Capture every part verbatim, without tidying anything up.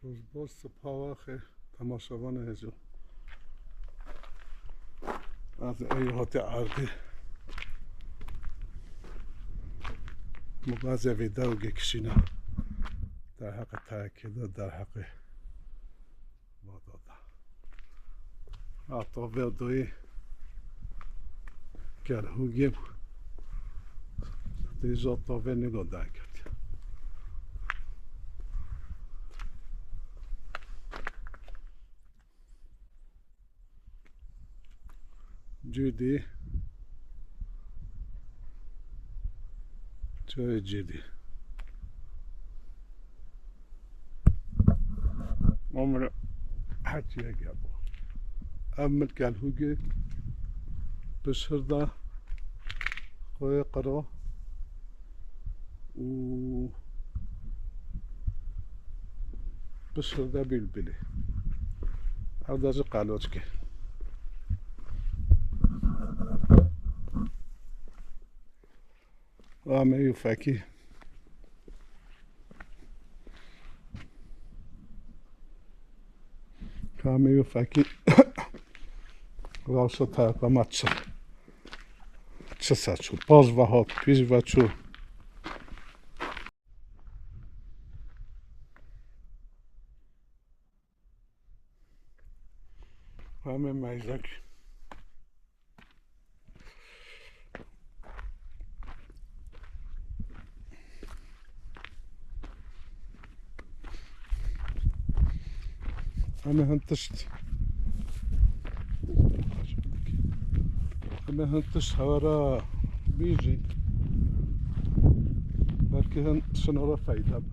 Boz, boz sipa we xêr, temaşevanê hêja. Ez ê hatî erdê. Mugazê vê dew gekişîne. Derheqê tayekê de, derheqê vada de. Heta vê doyê Kelhûgê dêja tavê nîgo derketiye. Cûdî. Çayê Cûdî. Mamre hetiye gebo. Ev min Kelhûgê pişir de qoyê qiro û pişir de bîlbîlê. Ew de jî qeloçkê. Amê û fekî. Amê û fekî. Rewşa terepe me çi, çi se çû. Paj ve hat, pîş ve çû. Amê meyzek. Em ê hin tişt. Em ê hin tişt hewa re bîjî. Belkî hin tiştin re feyda be.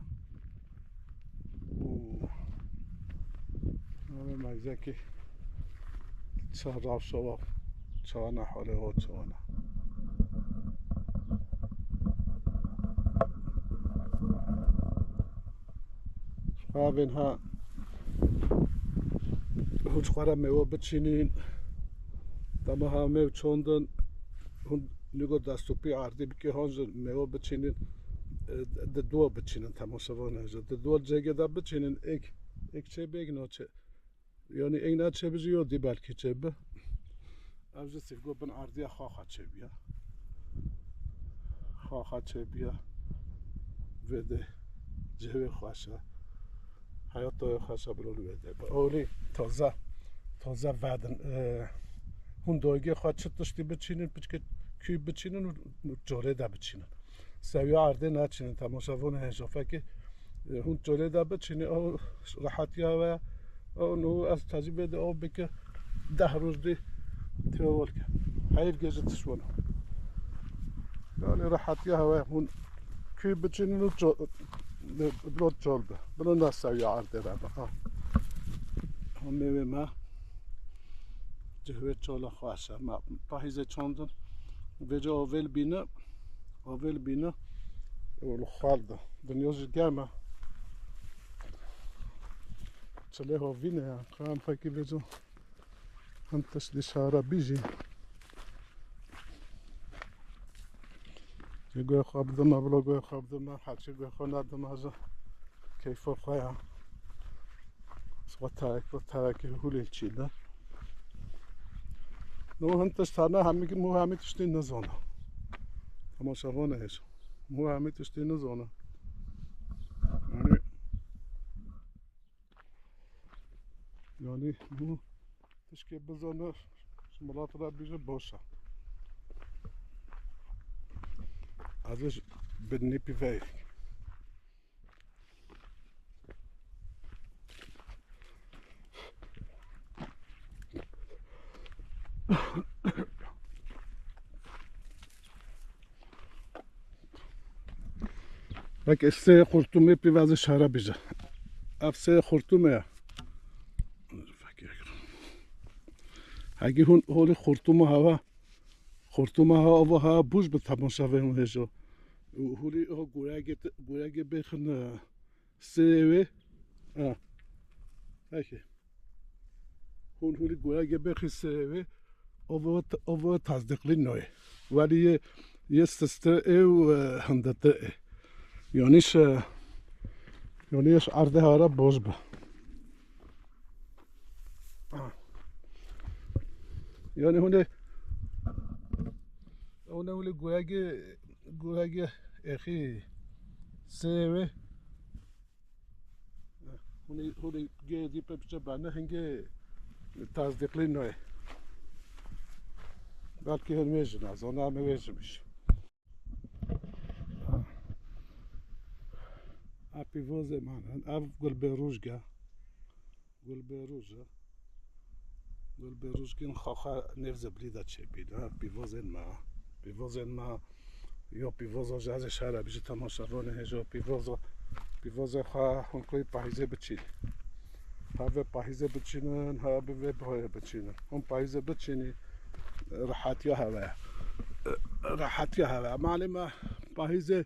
Û em ê meyzekî çi rewşa we, çawa ne halê we, çawa ne. Xwevên ha hûn ji xwe re mêwe biçînin. Dema ha mêw çandin, hûn nîgo destûpî erdî bikê han ji mêwe biçînin, e, di duwa biçînin, temaşevanê hêja. Di duwa cegê de biçînin, êk, êk çêbe, êk naçe. Yanî êk naçêbe jî yo dî belkî çêbe. Ev jî sîrgo bin erdiya xaxa çêbiya. Xaxa çêbiya. Vê de cihê xweş e. Heyata wê xweş e, bilo li wê de. Olî taze, taze vedin. E, hûn doygê xwe çi tiştî biçînin, piçke kû biçînin û, û colê de biçînin. Sewiya erdê neçînin, temaşevanê hêja. Fekê, e, hûn colê de biçînin, ew rehetiya we, ew nû ez tecî vê de ew bike deh roj dî têwal ke. Heyv gê ji tişt wana. Yani rehetiya hewe hûn kû biçînin û co-, e, bilo col be. Bilo ne sewiya erdê re be. Ha. Ha, mêwê me. Cihê wê çola xweş e. Me pahîzê çandin. Vêca avêl bîne. Avêl bîne. Û li xwar de. Dinya jî germ e. Çilê havîne ya. Em xwekî vêca hin tişt dî şara bî jî. Ji guhê xwe bidime, bila guhê xwe bidime, heçî guhê xwe nedime, ji keyfa xwe ya. Ji xwe terek, xwe terekê hûlê çî de. No hin tişt hene, hemî, mû hemî tiştê nizane. Temaşevanê hêja. Mû hemî tiştê nizane. Yani, yani mû tişkê bizane, ji milat re bêje baş e. Ez ê ji binê pîveyê. Bak, sê xurtumê pîvazê şara bîje. Ev sê xurtumê ya. Hegî hûn holî xurtuma hava, xurtuma hava, ava hava bûj bi temaşa vê hûn hêjo. Û holî o gurege, gurege bêxin, e, sê wê. Ha. Peki. Hûn hûn goya gebexî serê wê, ov, ov tasdîqlî noye. Welî yê, yê sistir ê û, e, hindete ê. Yanî şe, yanî yê şi erdê hara boz be. Yani hûn ê, hûn ê wili guregi, guregi êxî sê wê. Hûn ê, hûn ê gê dî pe biçe bane hingê tasdîqlî noye. Belkî hin wê jina, zana me wê jimiş. A pîvozê man, ev gulbêrûjge. Gulbêrûj e. Gulbêrûjgên xaxa nêv ziblî de çêbîn. Ha, pîvozên me. Pîvozên me. Yo pîvozo ji ez ê şere bijî temaşevanê hêjo. Pîvozo, pîvozê xwe hûn koyî pahîzê biçîn. Ha vê pahîzê biçînin, ha bi vê boyê biçînin. Hûn pahîzê biçînî, rehetiya heve. Rehetiya heve. Malê me pahîzê,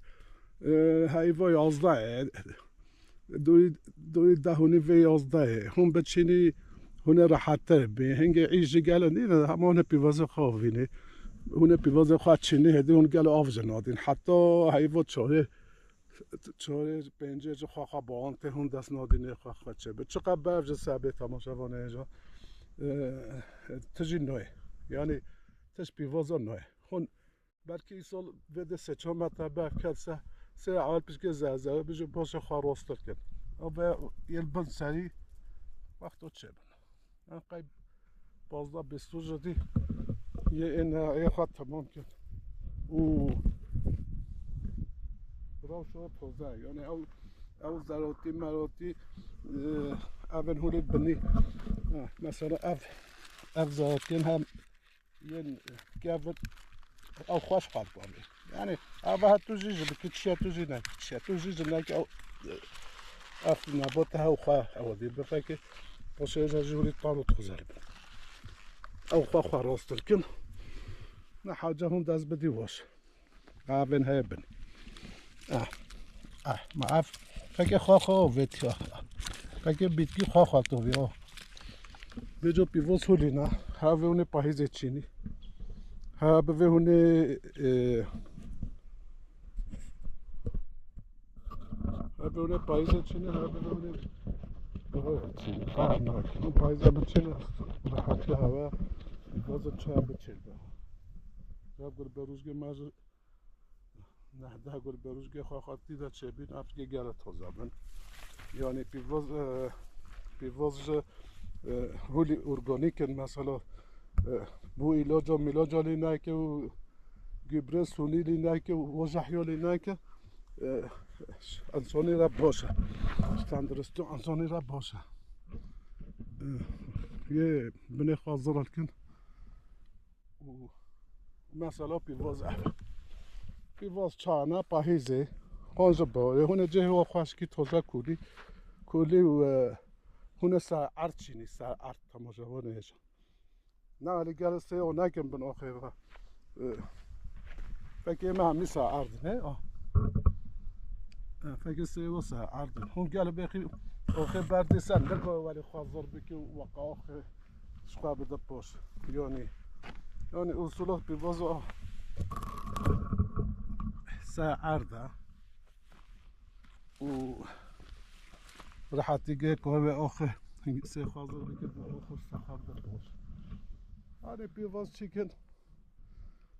e, heyva yazdeh ye. Doyî, doyî deh û nîvê yazdehê. Hûn biçînî, hûn ê rehettir bî. Hingê îş ji gelin nîne, hema hûn ê pîvazê xwe avînî. Hûn ê pîvazê xwe çînî, hêdî hûn gelo av ji nadîn. Heta heyva çarê, çarê pêncê ji xwe xwe bawan tê, hûn dest nadînê xwe xwe çê bi. Çiqa bev ji sebê temaşevanê hêja, e, tijî noyê. Yanî, tij pîvaza noyê. Hûn Belkî îsal vê de sê çar metre bev ket se, sê ewil pişkê zerzewe bijî paşê xwe rostir kin. Ev ve yên bin serî wexto çêbin. En qey pazdeh bîst rojê dî yê ên ê xwe temam kin. Û rewşa toze, yani ew, ew zerotî merotî, e, ev in hûlê binî. Ha, mesela ev, ev zerotîn hem yên kevin ew xweş xwar bavê. Yani ava ha tu jî ji bikî kişiya tu jî ne, kişiya tu jî ji ne ki ew, ev nebata hew xwe ew dî bifekê. Paşê ji jûrî talo tu xuzerî. Ew xwe xwe rostir kin. Ne haca hûn dest bidî weş. Avên heye bin. Ah. Ah. Ma av. Fekê xwe xwe vêt ya. Fekê bitkî xwe xwe to vê o. Vêco pîvoz holîna. Ha vê hûnê pahîzê çînî. Ha bi vê hûnê, e, ha bi hûnê pahîzê çînî, ha bi vê hûnê. Aha, çînî. Aha, na. Hûn pahîzê biçînî. Rahatî hava. Pîvoz çi biçî. Ya gurberûzgê me ji neh deh gurberûzgê xwe xwe tî de çêbîn, ev gê gele toze bin. Yanî pîvoz, e, pîvoz ji, e, hûlî organîk in, mesela, e, bû îlaca mîlaca lê neke û gübre sunî lê neke û wajahya lê neke, e, însanî re baş e. Tenduristiya însanî re baş e. E, yê binê xwe ziral kin. Û mesela pîvoz ev. Pîvoz çana pahîzê. Qonji bo. Yê hûn ê cihê we xweşkî toze kulî. Kulî û, e, hûn ê ser erd çînî, ser erd temaşevanê hêja. Ne alî gel sê o nekin bin oxê ve. E, fekê me hemî ser erd ne? Ah. E, fekê sê o ser erd. Hûn gel bêxî oxê berdê ser. Niko welî xwe zor bikî û weqa oxê. Ji xwe bide paş. Yanî, yanî usulot pîvoza se erd e. Û rehetî ge ku heve oxe sê xwe zor bike, bu oxe se xwe bide paş. Yanî pîvoz çikin.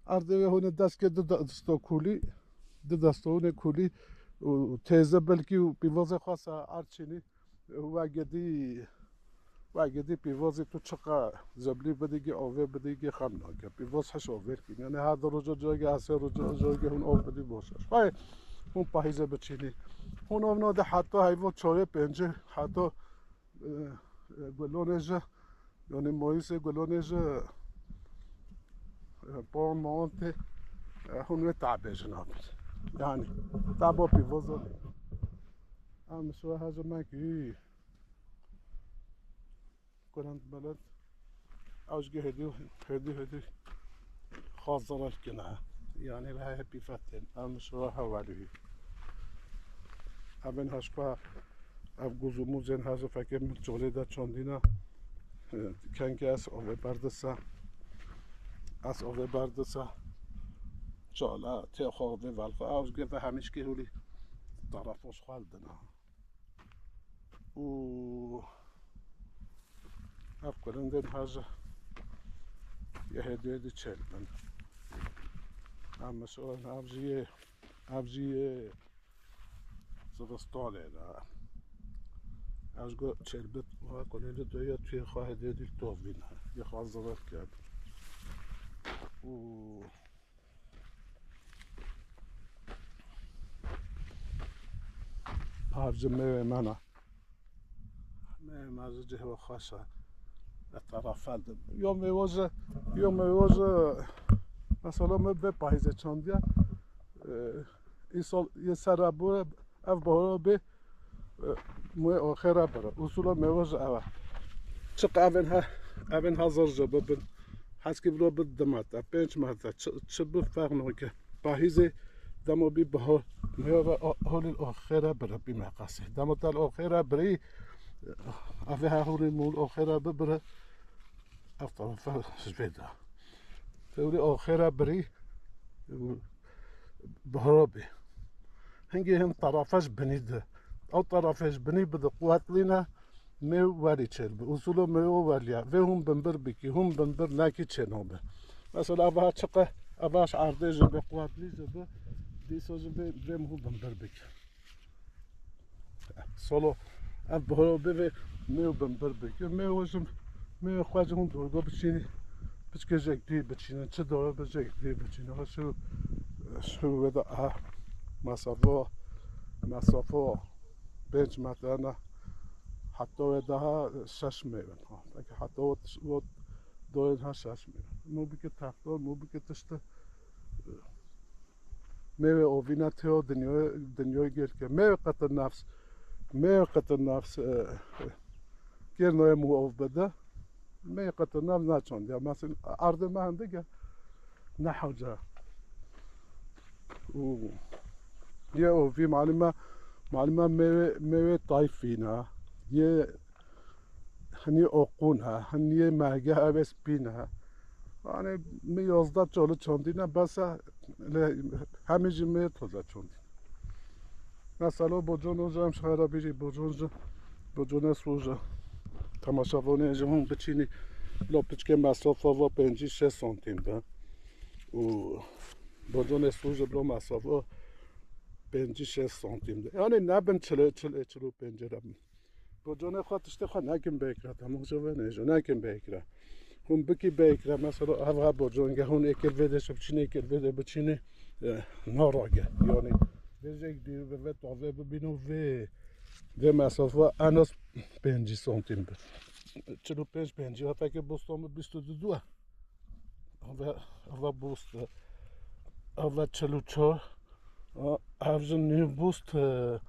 Erdê wê hûnê dest ke du desta kulî, du desta hûnê kulî û têze belkî û pîvozê xwe se erd çînî. Wegidî, wegidî pîvozî tu çiqa zeblî bidîgî, ovê bidîgî xem nake. Pîvoz hiş ovê kî. Yani her du roja cayge, her sê roja cayge hûn ov bidî boş e. Xwayê hûn pahîze biçînî. Hûn ov nade heta heyva çarê pêncê, heta, e, e, gulonê ji, yani mayîsê gulonê ji, e, pon maon tê, e, hûn wê tabê ji nabin. Yani tabo pîvoz e. Em şiwe hejim me kî. Kurand beled. Ew ji hêdî, hêdî, hêdî xwe zirar kine. Yani ve hepî fetin. Em şiwe hevalî. Em ên heşkwa ev guz û muzên hejim fekê min çolê de çandîne. Kenkê ez ovê berdise. Ez ovê berdise. Çala, tê xwe ovê velxwe. Ew ji gê ve hemîşkê hûlî. Tarafo ji xwe dina. Û ev kurindên hejim. Yê hêdî hêdî çêl bin. Em mesela ev jî yê, ev jî yê zivistanê de. Ez got çêl bit, wa kulê li doya tuyê xwe hêdî hêdî tovîne. Yê xwe zivat kir. Û Parcê mêwê me ne. Mêwê me ji cihê xweş e. Li terefel de. Yo mêwe ji, yo mêwe ji, mesela me vê payîzê çandiye. Ee, îsal yê ser re bûye, ev bahara bê, e, mê oxê re bire. Usula mêwe ji ev e. Çiqa evên he, evên hazir ji bibin. Heskî vilo bi du metre, pênc metre, çi, çi bi ferq nake. Pahîzê dema bî bihar, mêwe ve o-, holî oxê re bire bî meqasê. Dema te li oxê re birî, evê he holî mûl oxê re bibire, ev terefe ji vê de. Te holî oxê re birî, bihara bê. Hingê hin terefe ji binî di. Ew terefe ji binî bi di quwetlîne, mêw werî çêl bi. Usûlo mêw o welî ye. Vê hûn binbir bikî, hûn binbir nekî çê nabe. Mesela eva çiqe, eva ji erdê ji bi, quwetlî ji bi, dîsa ji vê, vê hûn binbir bikî. Solo, ev biharo bivê, mêw binbir bikî. Mêw ji, mêw xwe ji hûn dorgo biçînî, piçke jek dî biçînin, çi dore bi jek dî biçînin. Ha şu, şu wê de, ha, mesafo, mesafo pênc metre ne, heta wê daha şeş mêw in, ha. Peki heta o, o doyên ha şeş mêw in. Mû bike textor, mû bike tişti. Mêwê ovîne tê o dinyoyê, dinyoyê gêl ke. Mêwê qetin nefs, mêwê qetin nefs, e, e, kêr noyê mû ov bide. Mêwê qetin nefs naçandiya. Mesela erdê me hindik e, ne hewce. Û yê ovî malime, malime mêwê, mêwê tayfîne. Yê Hinî oqûn e, hinî mehge ev ê spîn e. Yanî mi yazdeh çolî çandîne bes e, lê hemî jî mi toze çandîne. Mesela bocono jî em şixera bîrî bocon jî, boconê sû jî. Temaşevanê jî hûn biçînî lo piçkê mesafa va pêncî şeş santîm be. Û boconê sû jî bilo mesafa pêncî şeş santîm de. Yanî nebin çil ê, çil ê, çil û pêncî re bin. Bocanê xwe tiştê xwe nekin bêkire, temaşevanê jî nekin bêkire. Hûn bikî bêkire, mesela ev ha bocan ge hûn êkir vê de biçînê, êkir vê de biçînê, e, narage. Yanî vê jek dûr bi vê tavê bibîno vê, vê mesafe en az pêncî santîm bi. Çil û pênc pêncî, heta ke bostan bi bîst û du e. Ava, ava bûst, ava çil û çar, a, ev jî nîv bûst, e,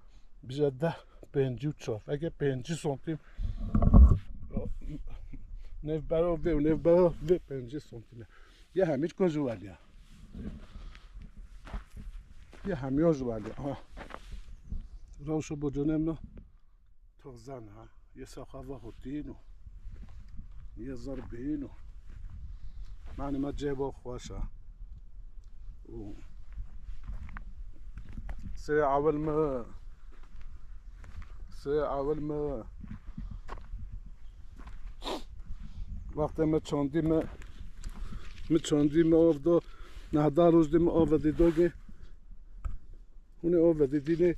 bije deh, pêncî û çar. Eke pêncî santîm, nêvbera vê û nêvbera vê pêncî santîm e. Yê hemî ji ku ji welî ye. Yê hemî ji welî ye. Ha. Rewşa bocanê min. Toze ne, yê saxava hotîn û yê zir bîn û manî me cêbo xweş e. Û sê ewil me, sê ewil me wextê me çandî me, me çandî me ov do, nehda roj dî me ov dî dogê. Hûnê ov dî dînê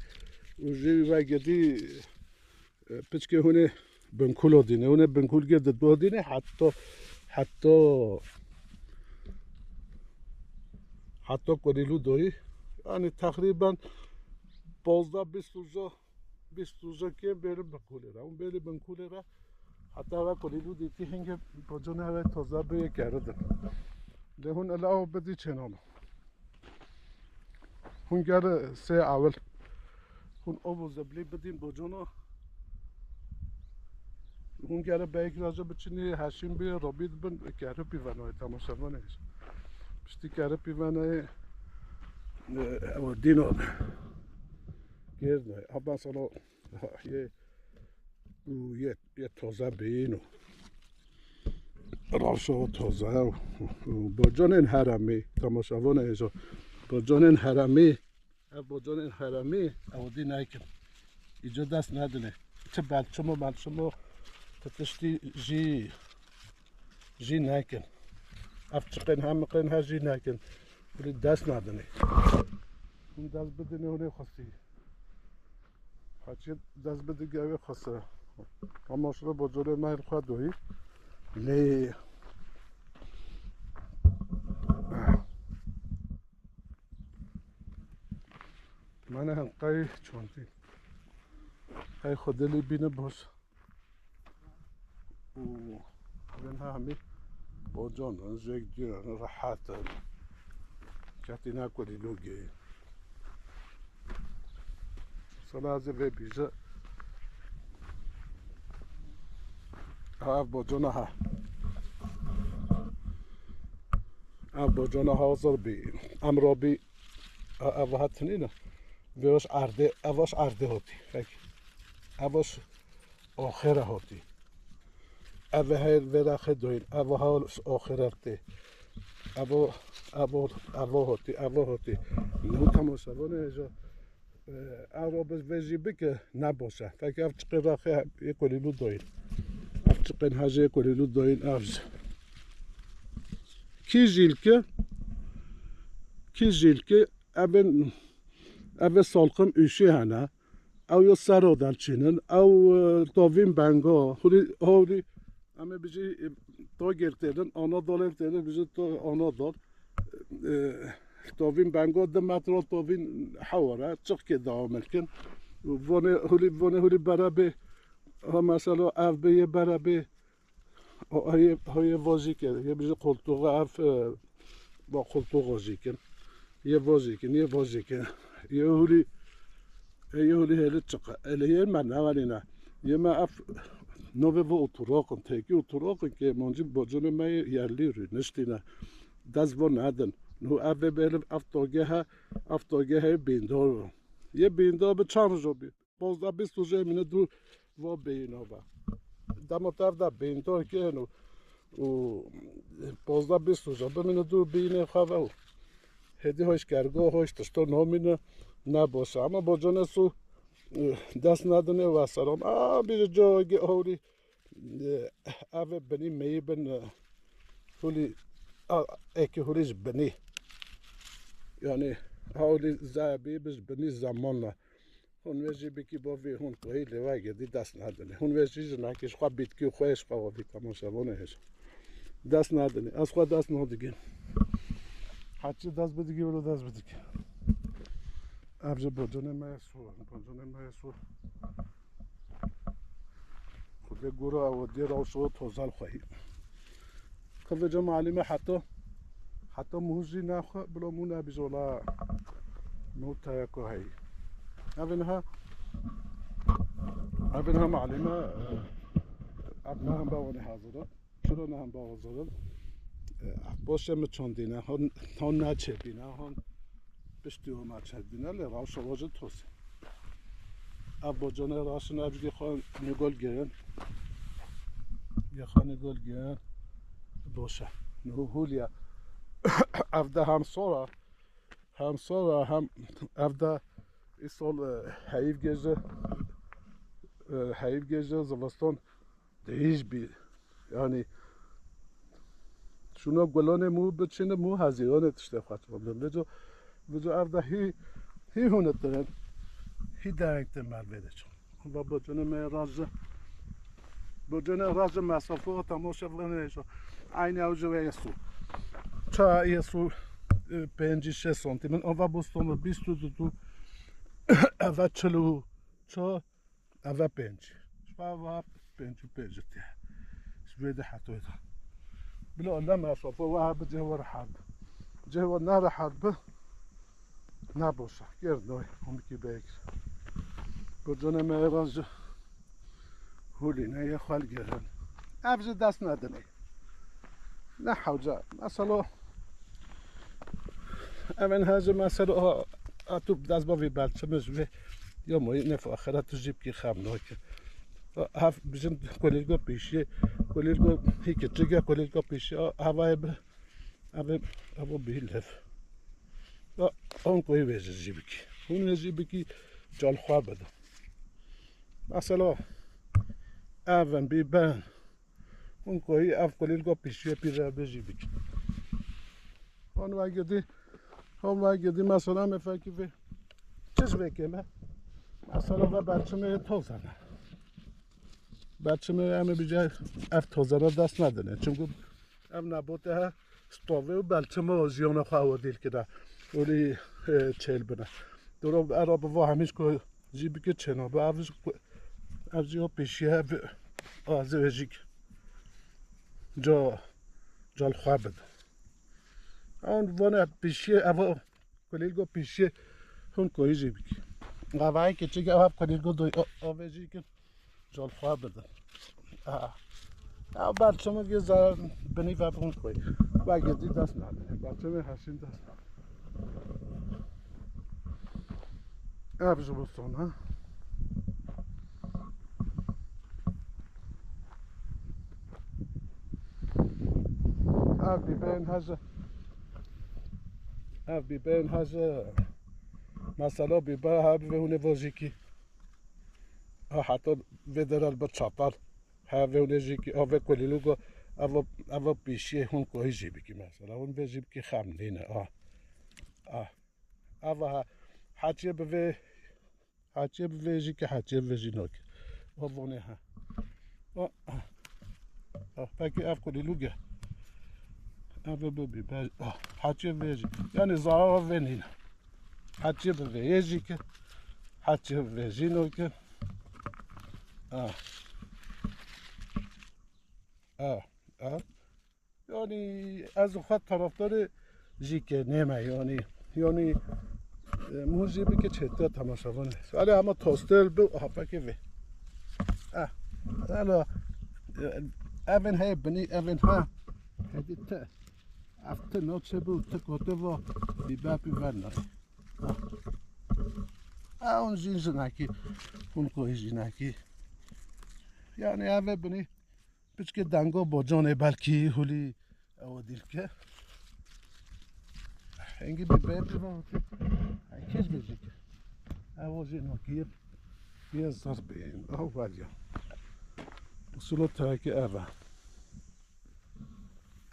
û jê wî vegedî. E, piçkê hûnê binkulo dîne, hûnê binkulgê di do dîne, heta, heta, heta kulîlû doyî. Yanî teqrîben pazdeh bîst roja, bîst roja kêm bêrin binkulê re. Hûn bêrî binkulê re, heta ve kulîlû dîtî hingê bocanê ve toze bê keri din. Lê hûn ela ew bidî çênano. Hûn gere sê ewil. Hûn ov û zeblî bidîn bocona. Hûn gere beyek raja biçinî heşîn bî, robî dibin, kerî pîvenayê, temaşevanê. Piştî kerî pîvenayê, e, ew dîno. Gêr nayê. Ha, ben sana, ha, yê û yê, yê toze bîn û rewşa toze û, û bocanên heremî, temaşevanê hêja, bocanên heremî, ev bocanên heremî, ew dî nekin. Îca dest nedinê. Ti belçimo, belçimo, ti tiştî jî, jî nekin. Ev çiqên hemiqên her jî nekin. Hûn dest nadinê. Hûn dest bidinê hûnê xwestî. Heçî dest bidigê ew ê xwese. Ama şulo bocorê me hêl xwe doyî. Lê mane hem qey çantî. Qey xwe dilî bîne boz. Û evên ha hemî bocon in, jêk dûr in, rehet in. Ketî ne kulîlûgê. Sala ez ê vê bîje. Ha, ev bocona ha. Ev bocona hazir bî. Emro bî. Ha, ev hatinî ne. Vê hoş erdê, ev hoş erdê hotî. Peki. Ev hoş oxêra hotî. Ev her vera xê doyîn. Ev ha oxêra tê. Ev o, ev o, ev o hotî, ev o hotî. Nû temaşevanê hêja. Ev ro bi vê jî bike, ne boş e. Fekê ev çiqê raxê yê kulîlû doyîn. Ev çiqên hejê yê kulîlû doyîn ev jî. Kî jîlke, kî jîlke, evên, evê salqim ûşê hene. Ew yo sero derçînin. Ew, e, tovîn bengo. Hûrî, hûrî, em ê bijî, e, togêr têrin, Anadolên têrin, bijî to Anadol. E, tovîn bengo di metro tovîn hewar e. Çiqkê dewam kin. Vonê hûrî, vonê hûrî berabê. Ha mesela ev bê yê berabê. O, o yê, o yê vajî ke, yê bijî koltuğa ev, e, ba koltuğa jî kin. Yê vajî kin, yê vajî kin. Yê hûlî, e, yê hûlî hêli çiqe. Elê yê me nevelîne. Yê me ev, novê vo oturaqin, têkî oturaqin ke mancî boconê me yê yerlî rû niştîne. Dest vo nedin. Nû ev vê bêlin, ev togehe, ev togehe bîndor. Yê bîndor bi çend rojo bî. Pozdeh bîst roje mîne dû va beyîna ve. Dema tev de beyîn to kên û, û pozdeh bîst roje bimîne dû beyînê xwe ve û hêdî hoş kergo, hoş tişto nomîne ne boş e. Ama boconê sû, e, dest nedinê ve seram. A, bîrî cogê hewrî, e, ev binî meyî bin, e, hûlî, a, eki hûlî ji binî. Yani hewlî zayabî bi ji binî zamanla. Hûn vê jî bikî bo vî hûn koyî lê wegirî dest nedinê. Hûn vê jî jinekê ji xwe bîtkî û xwe ji xwe wabî temaşevanê hêj. Dest nedinê. Ez xwe dest nadigim. Heçî dest bidigî wilo dest bidigî. Ev ji boconê me ye sor. Boconê me ye sor. Xwedê gora ew dê rewşo tozel xweyî. Kevê cem alîme heta, heta muhû jî naxwe, bila mû nebî jola mû teyeko heyî. Evê niha, evê niha malîme, eh, ev ne hemba wanê hazir e. Çira ne hemba hazir e? Eh, ev boşe mi çandîne, hon, hon neçepîne, hon piştî homa çepîne, lê rewşa roje toz e. Ev bocanê raşin, ev jî xwe nigol girin. Yê xwe nigol girin. Boş e. Niho hûliye. Ev de hem sor e, hem sor e, hem ev de îsol, e, heyv gêje, e, heyv gêje zivistan Dihîj bî. Yanî şûna gulanê mû biçine mû hezîranê tiştê xwe çandin. Vêco, vêco ev de hî, hî hûnitirin. Hî derengtir mervê de çûn. Va bocanê me rajı. Bocanê rajı mesafe o temaşe vlanê şu. Aynı ew ji wê yê sû. Ça yê sû, e, pêncî şeş santim. Ava bostonê bîst û du. Ava çil û ça. Eve pênc. Ji xwe eve pênc û pênc tê. Ji vê de hetoyê de. Bila ne mesafe we bi cihê we rehet bi. Cihê we ne rehet bi. Ne boşa. Gerd noy. Hûn bikî beyek. Bocanê me êvan ji hûlîne yê xwe li gerin. Ev ji dest nedinê. Ne hewce. Mesela, evên hece mesela, ha, ha, tu dest bavî belçimiz ve ya moyî nef axira tu jî bikî xem nake. Hef bijin kolêlga pêşiye, kolêlga hî kiçik e, kolêlga pêşiye, ha, hevayê bi, ev, ev bihî lev. Ha, hon koyî vêjir jî bikî. Hûn vêjî bikî, cal xwe bidin. Mesela, evin bî ben. Hûn koyî ev kulîlga pêşiye pî re bêjî bikin. Hon vegidî, hon vegidî mesela me fekî vê. Çiş vekê me? Mesela ve berçimê toz hene. Berçimê em ê bije ev tozana dest nedine. Çünkü ev nebote he stovê û berçimê o jiyona xwe ew dîl kide. Öyle e, çêl bine. Doro era bi va hemîş ko jî bike çêna. Bi ev jî ku- ev jî o pêşiye ev azê vejîk. Ca, cal xwe bide. An vane pêşiye ev o kulîlgo pêşiye hûn koyî jî bike. Gavayê keçik ev kulîlgo do o vejîkin. Cal xwe bidin. Aha. Ya berçimê vê zarar binî ve bûn koyî. Ve girdi dest nade. Berçimê heşîn dest nade. Ev ji bo sona. Ev bîbeyên heze. Ev bîbeyên heze. Mesela bîbe ha bivê hûnê vojîkî. Ha heta vê deral bi çatal. Ha vê hûnê jîkî. Ha vê kulîlûgo. Ev, ev pêşiyê hûn kohî jî bikî mesela. Hûn vê jî bikî xem nîne. Ha. Ha. Ava ha. Haçiyê bi vê, haçiyê bi vê jî ki haçiyê bi vê jî nok. O vonê ha. O, ha. Ha, peki ev kulîlûge. Ev bi bi, bi, ha, haçiyê vê jî. Yani zarar vê nîne. Haçiyê bi vê yê jî ki. Haçiyê bi vê jî nok. Ha. Ha. Ha. Yani ez xwe taraftarê jî ke nême yani. Yani e, min jî bike çêtir temaşevan. Alê hema tostel bi hapekê vê. Ah, ela e, evin hey bini evin ha. Hedi te. Ev te noçe bu te kote va. Bîbe pî verna. Ah. Ewn jî jinekî. Hûn koyî jinekî. Yani eve bini. Piçkê dengo bocanê belkî hulî ew dîl ke. Hengî bîbe pîvan ke. Kes bêjî ke. Ew jî nakî yê zir bên. Ew veliya. Usulo tayke ev e.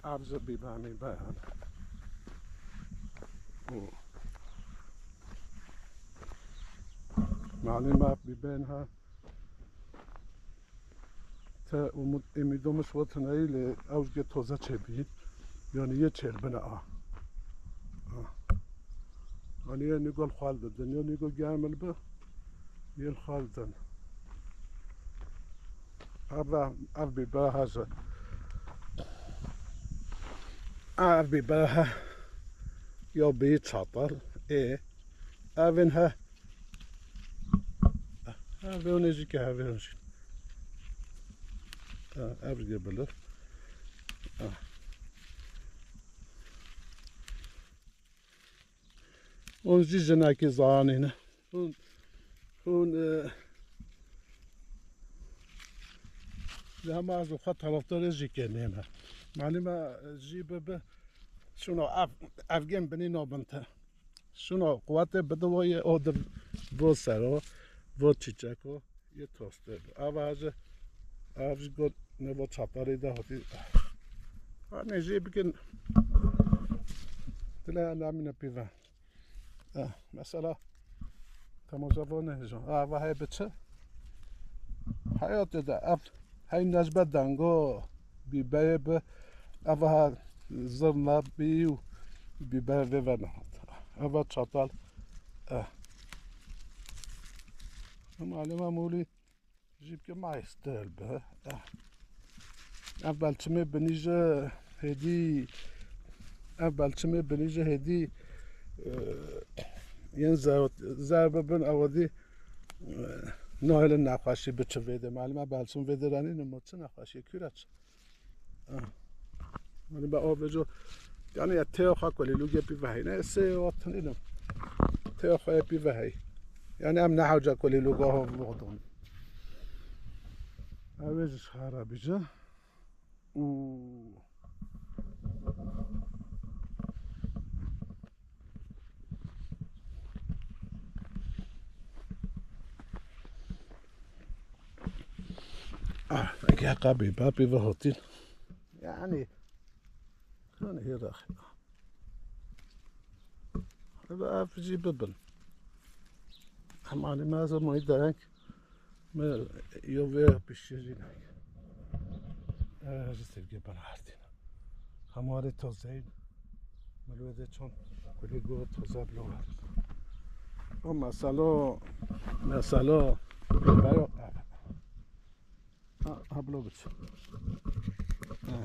Ev jî bîbe mîbe. Malî me bîben ha. Te umut emido min şiwe tuneyî lê ew jî toze çêbî. Yani yê çêrbine a. A. Yani yê nîgol xwal didin. Yê nîgo germil bi. Yê xwal din. Ev, ev bîbe heze. Ev bîbe he. Ya bî çatal. Ê. Evin he. Hevê hûn ê jî ke hevê hûn jî. Ha, ev rige bilir. Ha. Hûn jî jinekî zanî ne. Hûn, hûn, e, ji hema ez û xwe tarafdarê jî kenê me. Malî me jî bibe. Şuna ev, ev gen binî nabin te. Şuna quwetê bide wo yê o di vo sero, vo çîçeko, yê toste. Ava ji, ev ji got ne vo çaparê de hatî. Ha, ne jê bikin. Dile namine pîve. Eh, mesela, temaşa vo ne hêja. Ava hey biçe. Hayatê de ev, hey necbe dengo, bîbeyê bi, ava zirna bî û bîbeyê vê ve nehat. Ava çatal. Eh. Ama alema molî jî bike maystel be. Eh. Ev belçimê binî ji hêdî, ev belçimê binî ji hêdî, eh, yên zer, zer bibin ew dî, eh, nahêlin nexweşî biçi vê de. Malum ev belçim vê de renî nimo çi nexweşî kûreç. Ah. Hani be o vejo. Yani ya teo xwe kulîlûgê pî vehey. Ne se o tinilim. Teo xwe pî vehey. Yani em ne hewca kulîlûga ho vodon. Ev ji şara bije. U Ah, eke heqa bî, bapî ve hatîn. Yani, hani hêra xêra. Ev, ev jî bibin. Hemanî me ez moyî dereng. Me yo vê piştî jî nek. Ev jî sevgê bela herdîne. Hemarê tozeyî. Milwê de çon kulî go toze bilo ver. O meselo, meselo. Bero. Ha, ha, bilo biç. Ha.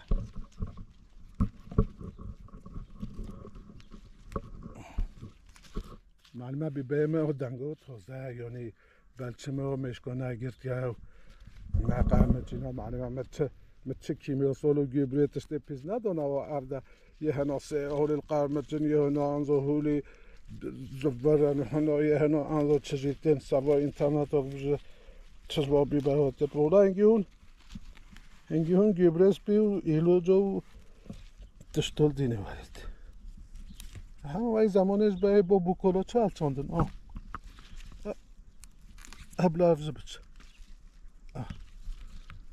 Malime bîbeyê me o dengo toze, yanî belçime o mêşko negirtiye. Ne qehmecîna malime me çi, me çi kîmyasal û gübre tiştê pîs nedana wa ev de. Yê hena sê holê li qehmecin, yê hena anzo holê ziveren, hena yê hena anzo çi jî tên seba înterneta bije çi zwa bîbero tê. Ola hingî hûn, hingî hûn gübre spî û îloca û tiştol dîne werit. Hema vay zamanê ji beyê bo bukolo çal çandin. Ah. Hebla ev ji biç. Ah.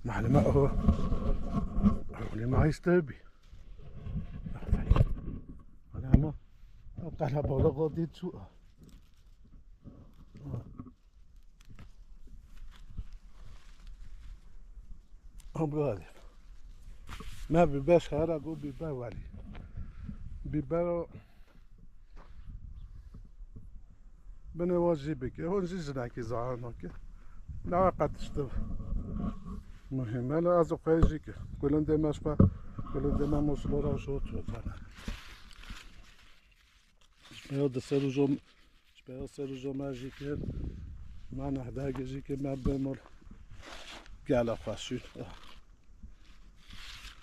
Malime o. Malime işte bi. Aferin. Hani ama o kalabalık o değil şu. Ah. Abla Ali. Me bîber xera go bîber welî. Bîber o binê wa jî bike. Hûn jî jinekî zahar nake. Ne qet işte. Muhîm. Hele ez xwe jî ke. Kulindê me şpe. Kulindê me moslo ra şo tozane. Ji peya di ser û jom, ji peya ser û jom me jî kir. Me nehdegê jî kir, me bimir. Gele xweşî.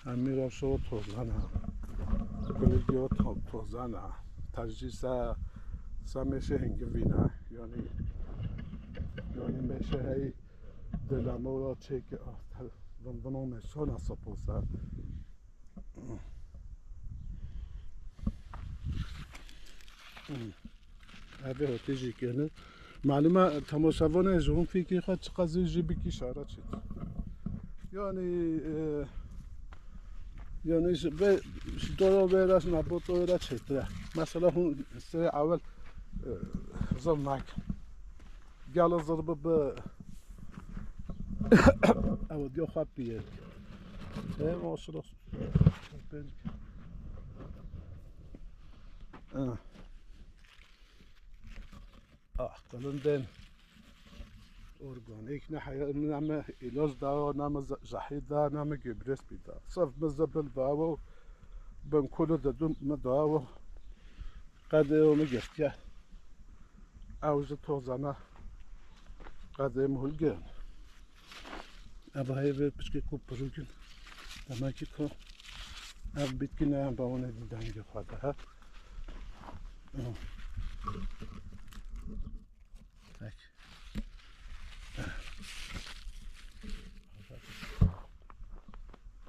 Hemî ra şo tozana. Kulî diyo to-, tozana. Tercî se, se mêşe hingivîne. Yanî, yanî mêşe hey dilemo ra çêke. Ah, vin vino mêşona soposa. Evê hotê jî kene. Malum e, temaşevanê ji hûn fikirê xwe çiqas zî jî bikî şara çêtir. Yanî, e, yanî ji vê, ji dora wê re, ji neboto wê re çêtir e. Mesela hûn serê ewel, e, zirnak. Gelo zirbi bi ew diyo xwe piye. E, maşallah. Ah. Ah, kulindên organîk, ne heye-, ne me îlac da, ne me ze-, zehî da, ne me gübre spî da. Sif me zibil da û bin kulî de dû me da û qedê û me girtiye. Ew ji tozana qedê me hûlgin. Ev heye vê piçkê ku pirûk in. Demekî ku ev bitkî ne em bawanê dî dengê xwe de he. Peki.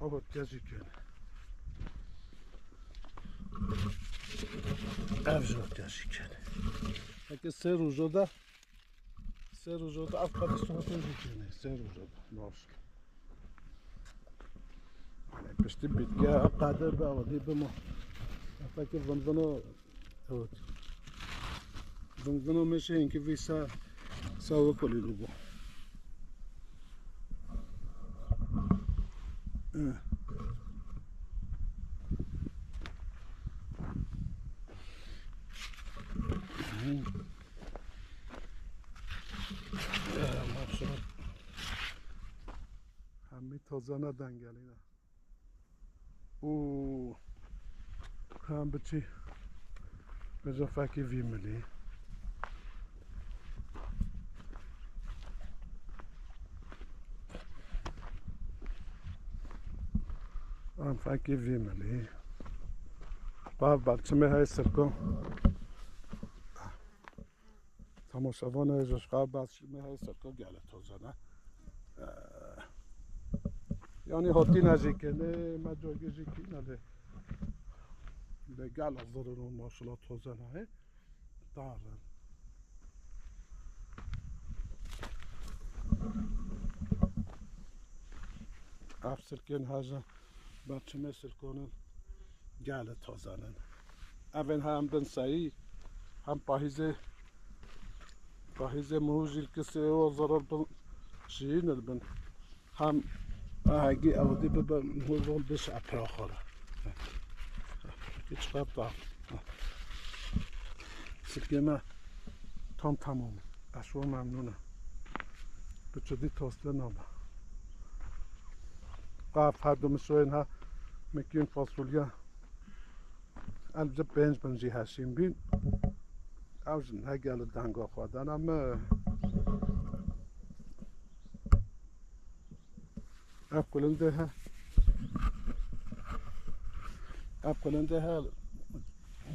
Ew hotke jî kene. Ev jî hotke jî kene. Peki sê rojo de Sê rojo da ev qedî sohbetê jî kene. Sê rojo da. Baş. Yanî piştî bitke ev qedê be, ew dî bima. Efekî vinvino, evet. Vinvino meşe hinkî vî sa, sa we kolî lugo. Eh. Hemî tozana dengelîne. Û hem biçî, bêje fekî vî milî. Em fekî vî milî. Bav belçimê hey sirko. Temaşevanê ji xwe bes me hey serka gele tozane. Eee, yanî hotîne jî kene, me cogê jî kîne lê. Lê gel zirin û maşallah tozane he. Darin. Ev sirkên heja berçimê sirkonin gele tozanin. Evên hem bin sayî Em pahîzê, pahîzê mihû jî li kisê û zarar bin, şîn li bin. Hem ehegî ew dî bibe mihû van biş epra xwe re. Hiç qet da. Sikê me tam tamam. Ez şo memnûn im. Bi çi dî toste nabe. Qaf her du mişoyên ha, min kîn fasulye. Em ji pênc bin jî heşîn bîn. Ew jî ne gelek denga xwe dana me. Ev kulindê he. Ev kulindê he.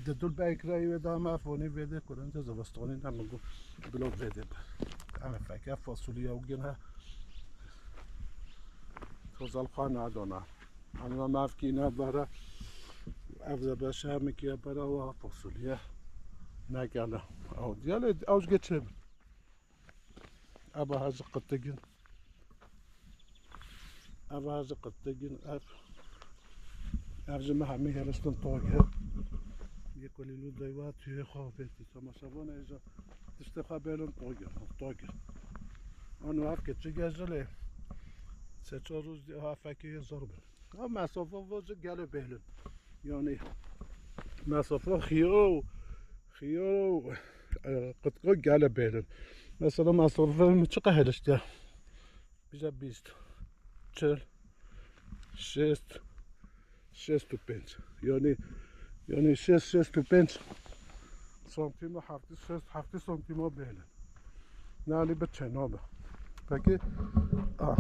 Di dul beyk re wê da me fonî vê dê kulindê zivistanî ne min got. Bilo vê dê be. Em feke fasulye û gin he. Tozal xwe nadona. Anima mevkî ne bere. Ev zebeşe min kiye bere wa fasulye. Ne gele. Ew diyale ew ji geçe. Eba ha ji qitigin. Eva ji qitigin ev. Ev ji me hemî hêriştin tog e. Yê kulîlû deywa tuyê xwe fêtî. Temaşevan ê ji tiştê xwe bêlin tog e, tog e. Ano ev keçik e ji lê. Se çar roj dî ha fekê zor bin. Ha mesafe vo ji gele bêlin. Yani mesafe xiyo, xiyo, e, qitko gele bêlin. Mesela mesafe mi çiqa hêriştiye? Bize bîst, çil, şêst, şêst û pênc. Yani, yani şêst, şêst û pênc santîm, heftî, şêst, heftî santîm bêlin. Nalî bi çênabe. Peki, a.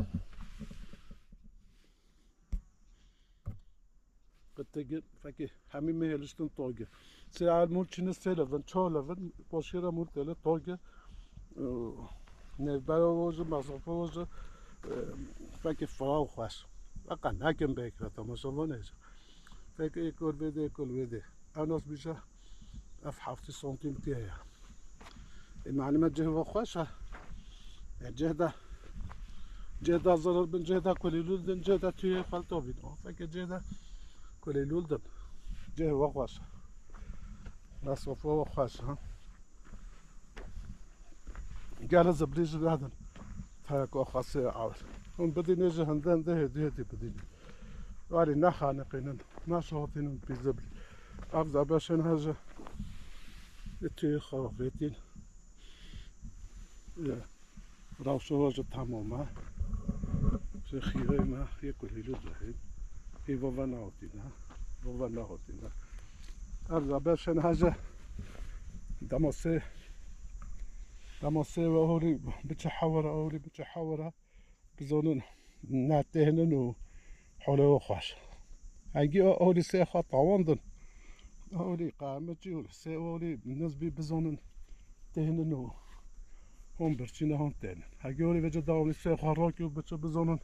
Qitigi, fekî, hemî me hêliştin tog e. Sê el mûl çîne sê levin, çar levin, poşêra mûl tele tog e. Nêvbera o ji, mesafe o ji, e, fekî firaw xweş. Feqe nekin bêkire, temaşa vanê ji. Fekî êkol vê dê, êkol vê dê. Ew nas bîje, ev heftî santîm tê ye. Ê, malime cih ve xweş e. E, cih de, cih de zirir bin, cih de kulîlûl din, cih de tuyê xwe li tovîn. O, fekê cih de kulîlûl din. Cih ve xweş e. Mesafe ve xweş e. Gele ziblî ji nedin. Teko xwesê awir. Hûn bidînê ji hinde hinde hêdî hêdî bidînê. Walî nexaniqînin, neşatînin pî ziblî. Ev zebeşên he ji. Ê tuyê xwe vêtîn. Ê, rewşa we ji temam e. Ji xîrê me yê kulîlû dihê. Hê vove nehatîne. Vove nehatîne. Ev zebeşên he ji. Dema sê, dema sê we holî biçe hewara, holî biçe hewara. Bizonin netêhnin û holê we xweş. Hengî o-, olî sê xwe tawandin. Olî qehmecî û sê olî nizbî bizonin têhnin û hon birçîne hon tênin. Hengî olî vêce dawamî sê xwe rakî û biçe bizonin.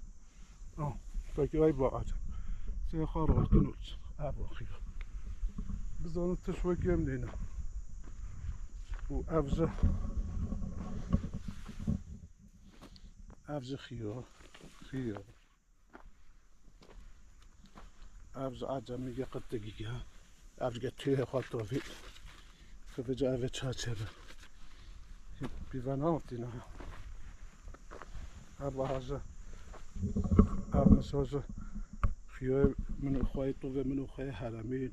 Ah, peki ay ba acem. Sê xwe rakin û ev axiya. Bizonin tiş wekî em nîne. Û ev ji Ev ji xiyo, xiyo. Ev ji acemî ge qitigî ge. Ev ge tuyê xwe tovî. Tovî ji evê çaçe be. Pîve nehatîne. Ev aha ji. Ev miso ji. Xiyoyê min û xweyê tovê min û xweyê heremî.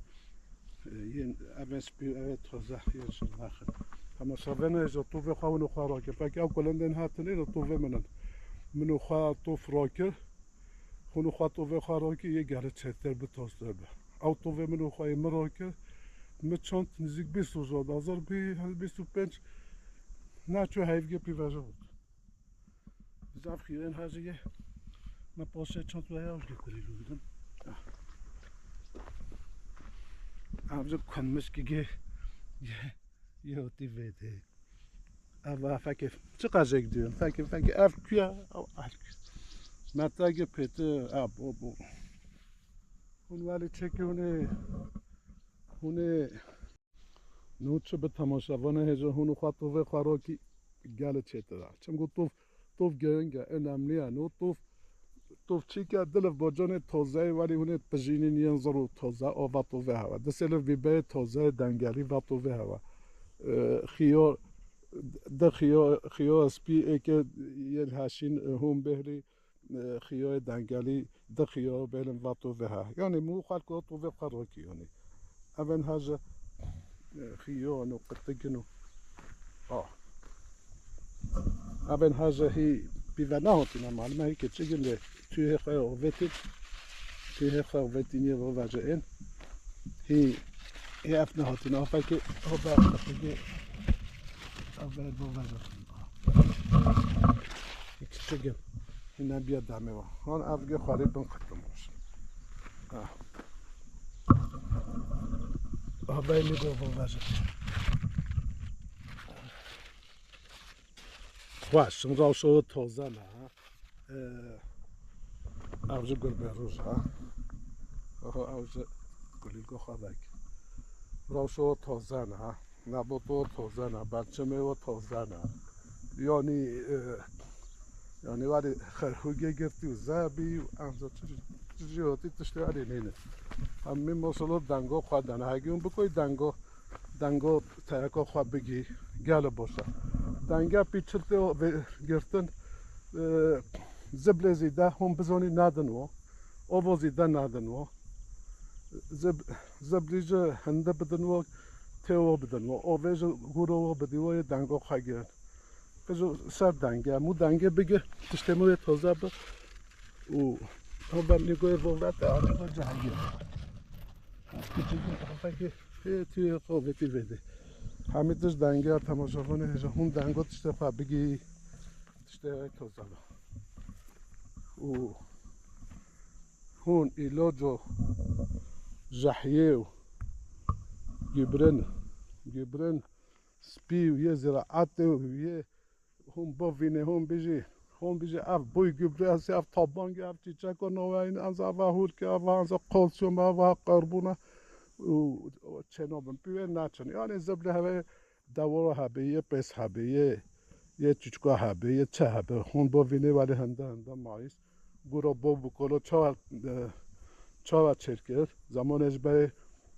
Yên ev spî, ev toze, yên şirnexin. Hema şevene ji tovê xwe hûn û xwe rakir. Peki ew kulindên hatin ê tovê min in. Min û xwe tov rakir. Hûn û xwe tovê xwe rakir, yê gelê çêtir bi toztir bi. Ew tovê min û xwe yê min rakir. Min çand nizîk bîst roja dazir bî, bîst û pênc. Neçû heyvgê pîveje bût. Bizaf xîrên hacı ye. Me poşe çant ve ya, hoş getirdi. Ah. Amca konmuş ki ge. Ye, ye oti vedi. Ava fekir. Çıkacak diyorum. Fekir, fekir. Ev kuya. Ev kuya. Meta ge peti. Ab, o, bu. Hun vali çeki huni. Huni. Nû çi bi temaşevana hêja hûn û xwe tovê xwe rakî gelê çêtir e. Çimku tov, tov giring e, önemli ye. Nû tov, tov çîke dilif bocanê tozeyê welî hûnê pijînîn yên zir û toze, o va tovê hewa. Disêlif bîbeyê tozeyê dengelî va tovê hewa. E, xiyo, di xiyo, xiyo spî êke yên heşîn, e, hûn bêhrî, e, xiyoyê dengelî, di xiyo bêlin vato ve ha. Yanî mû xelk o to ve xwe rokî yanî. Evên ha ji, e, xiyo no qitigin û, ah. Evên ha ji hî pîve nehotîne malime hî keçigin lê tu hê xwe ovetî, tu hê xwe ovetî niye vo vaje ên. Hî, hî ev nehatîne, afekê, ho be qitigê, ev be vo vaje. Hî keçigin. Hî ne biya demê wa. Han ev ge xwarê bin qitim olsun. Ha. Ah, ben mi go vo vaje. Xweş, rewşa we taze ne, ha? Ee, ev ji gulberûj, ha? Oho, ew ji gulîlgo xwe vek. Rewşa we taze ne, ha? Nebata we taze ne, berçimê we taze ne. Yanî, e, yanî werî xerhûgê girtî û zebî û emza çi, çi jî hatî tiştê werî nîne. Hemî maşallah dengo xwe dene. Hegî hûn bikoy dengo dengo tereka xwe bigî, gelo baş e. Denge pîçiltê vê girtin, e, ziblê zîde hûn bizonî nedin wo, ovo zîde nedin wo. Zib-, ziblî ji hindi bidin wo, tê wo bidin wo. Ovê ji guro wo bidî wo yê dengo xwe girin. Qij û ser denge, mû denge bigir, tiştê mû yê toze bi û hember nîgoyê vo vete, anî vo cehegir. Kiçik bir tafekî hê tu yê qovê pî vêdê. Hemî tişt denge, temaşavanê hêja hûn dengo tiştê xwe bigî, tiştê toze bi. Û hûn îloco jehiyê û gibrin, gibrin spî û yê ziraetê û yê hûn bivînê, hûn bijî, hûn bijî ev boy gübre, ez ev tabange, ev çîçeko naveyîn, ez eva hûrke, eva ez kalsiyum, eva karbona û çênabin pî wê neçin. Yanî ziblê hevê dewora hebê, yê pês hebê, yê, yê çîçka hebê, yê çi hebê. Hûn bivînê welê hinde hinde mayîs. Gura bo bi kolo çawa, e, çawa çêr kir? Zamanê ji berê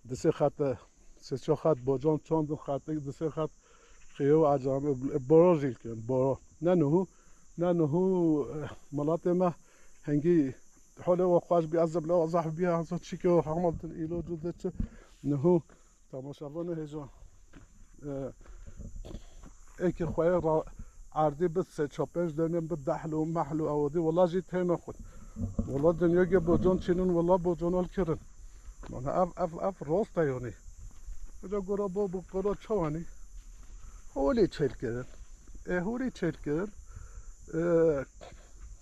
di sê xet, sê çar xet bocan çandin xetik, di sê xet xiyo û ecame, e, boro jî kirin, boro. Ne niho, ne niho, e, miletê me hingî holê we xweş bî, ez bile zehf bî, ez çîkê we hemiltin îlo cû de çi. Niho Temaşevanê hêja, e, êkê xweyê ra erdê bi sê çar pênc dönüm bi dehl û mehl û ewadî wela jî têne xwet. Wela dinyagê bocan çînin, wela bocan al kirin. Mana ev, ev, ev rast e yanî. Hêja gora bo, bo gora çawanî. Holê çêl kirin. E, holê çêl kirin. E,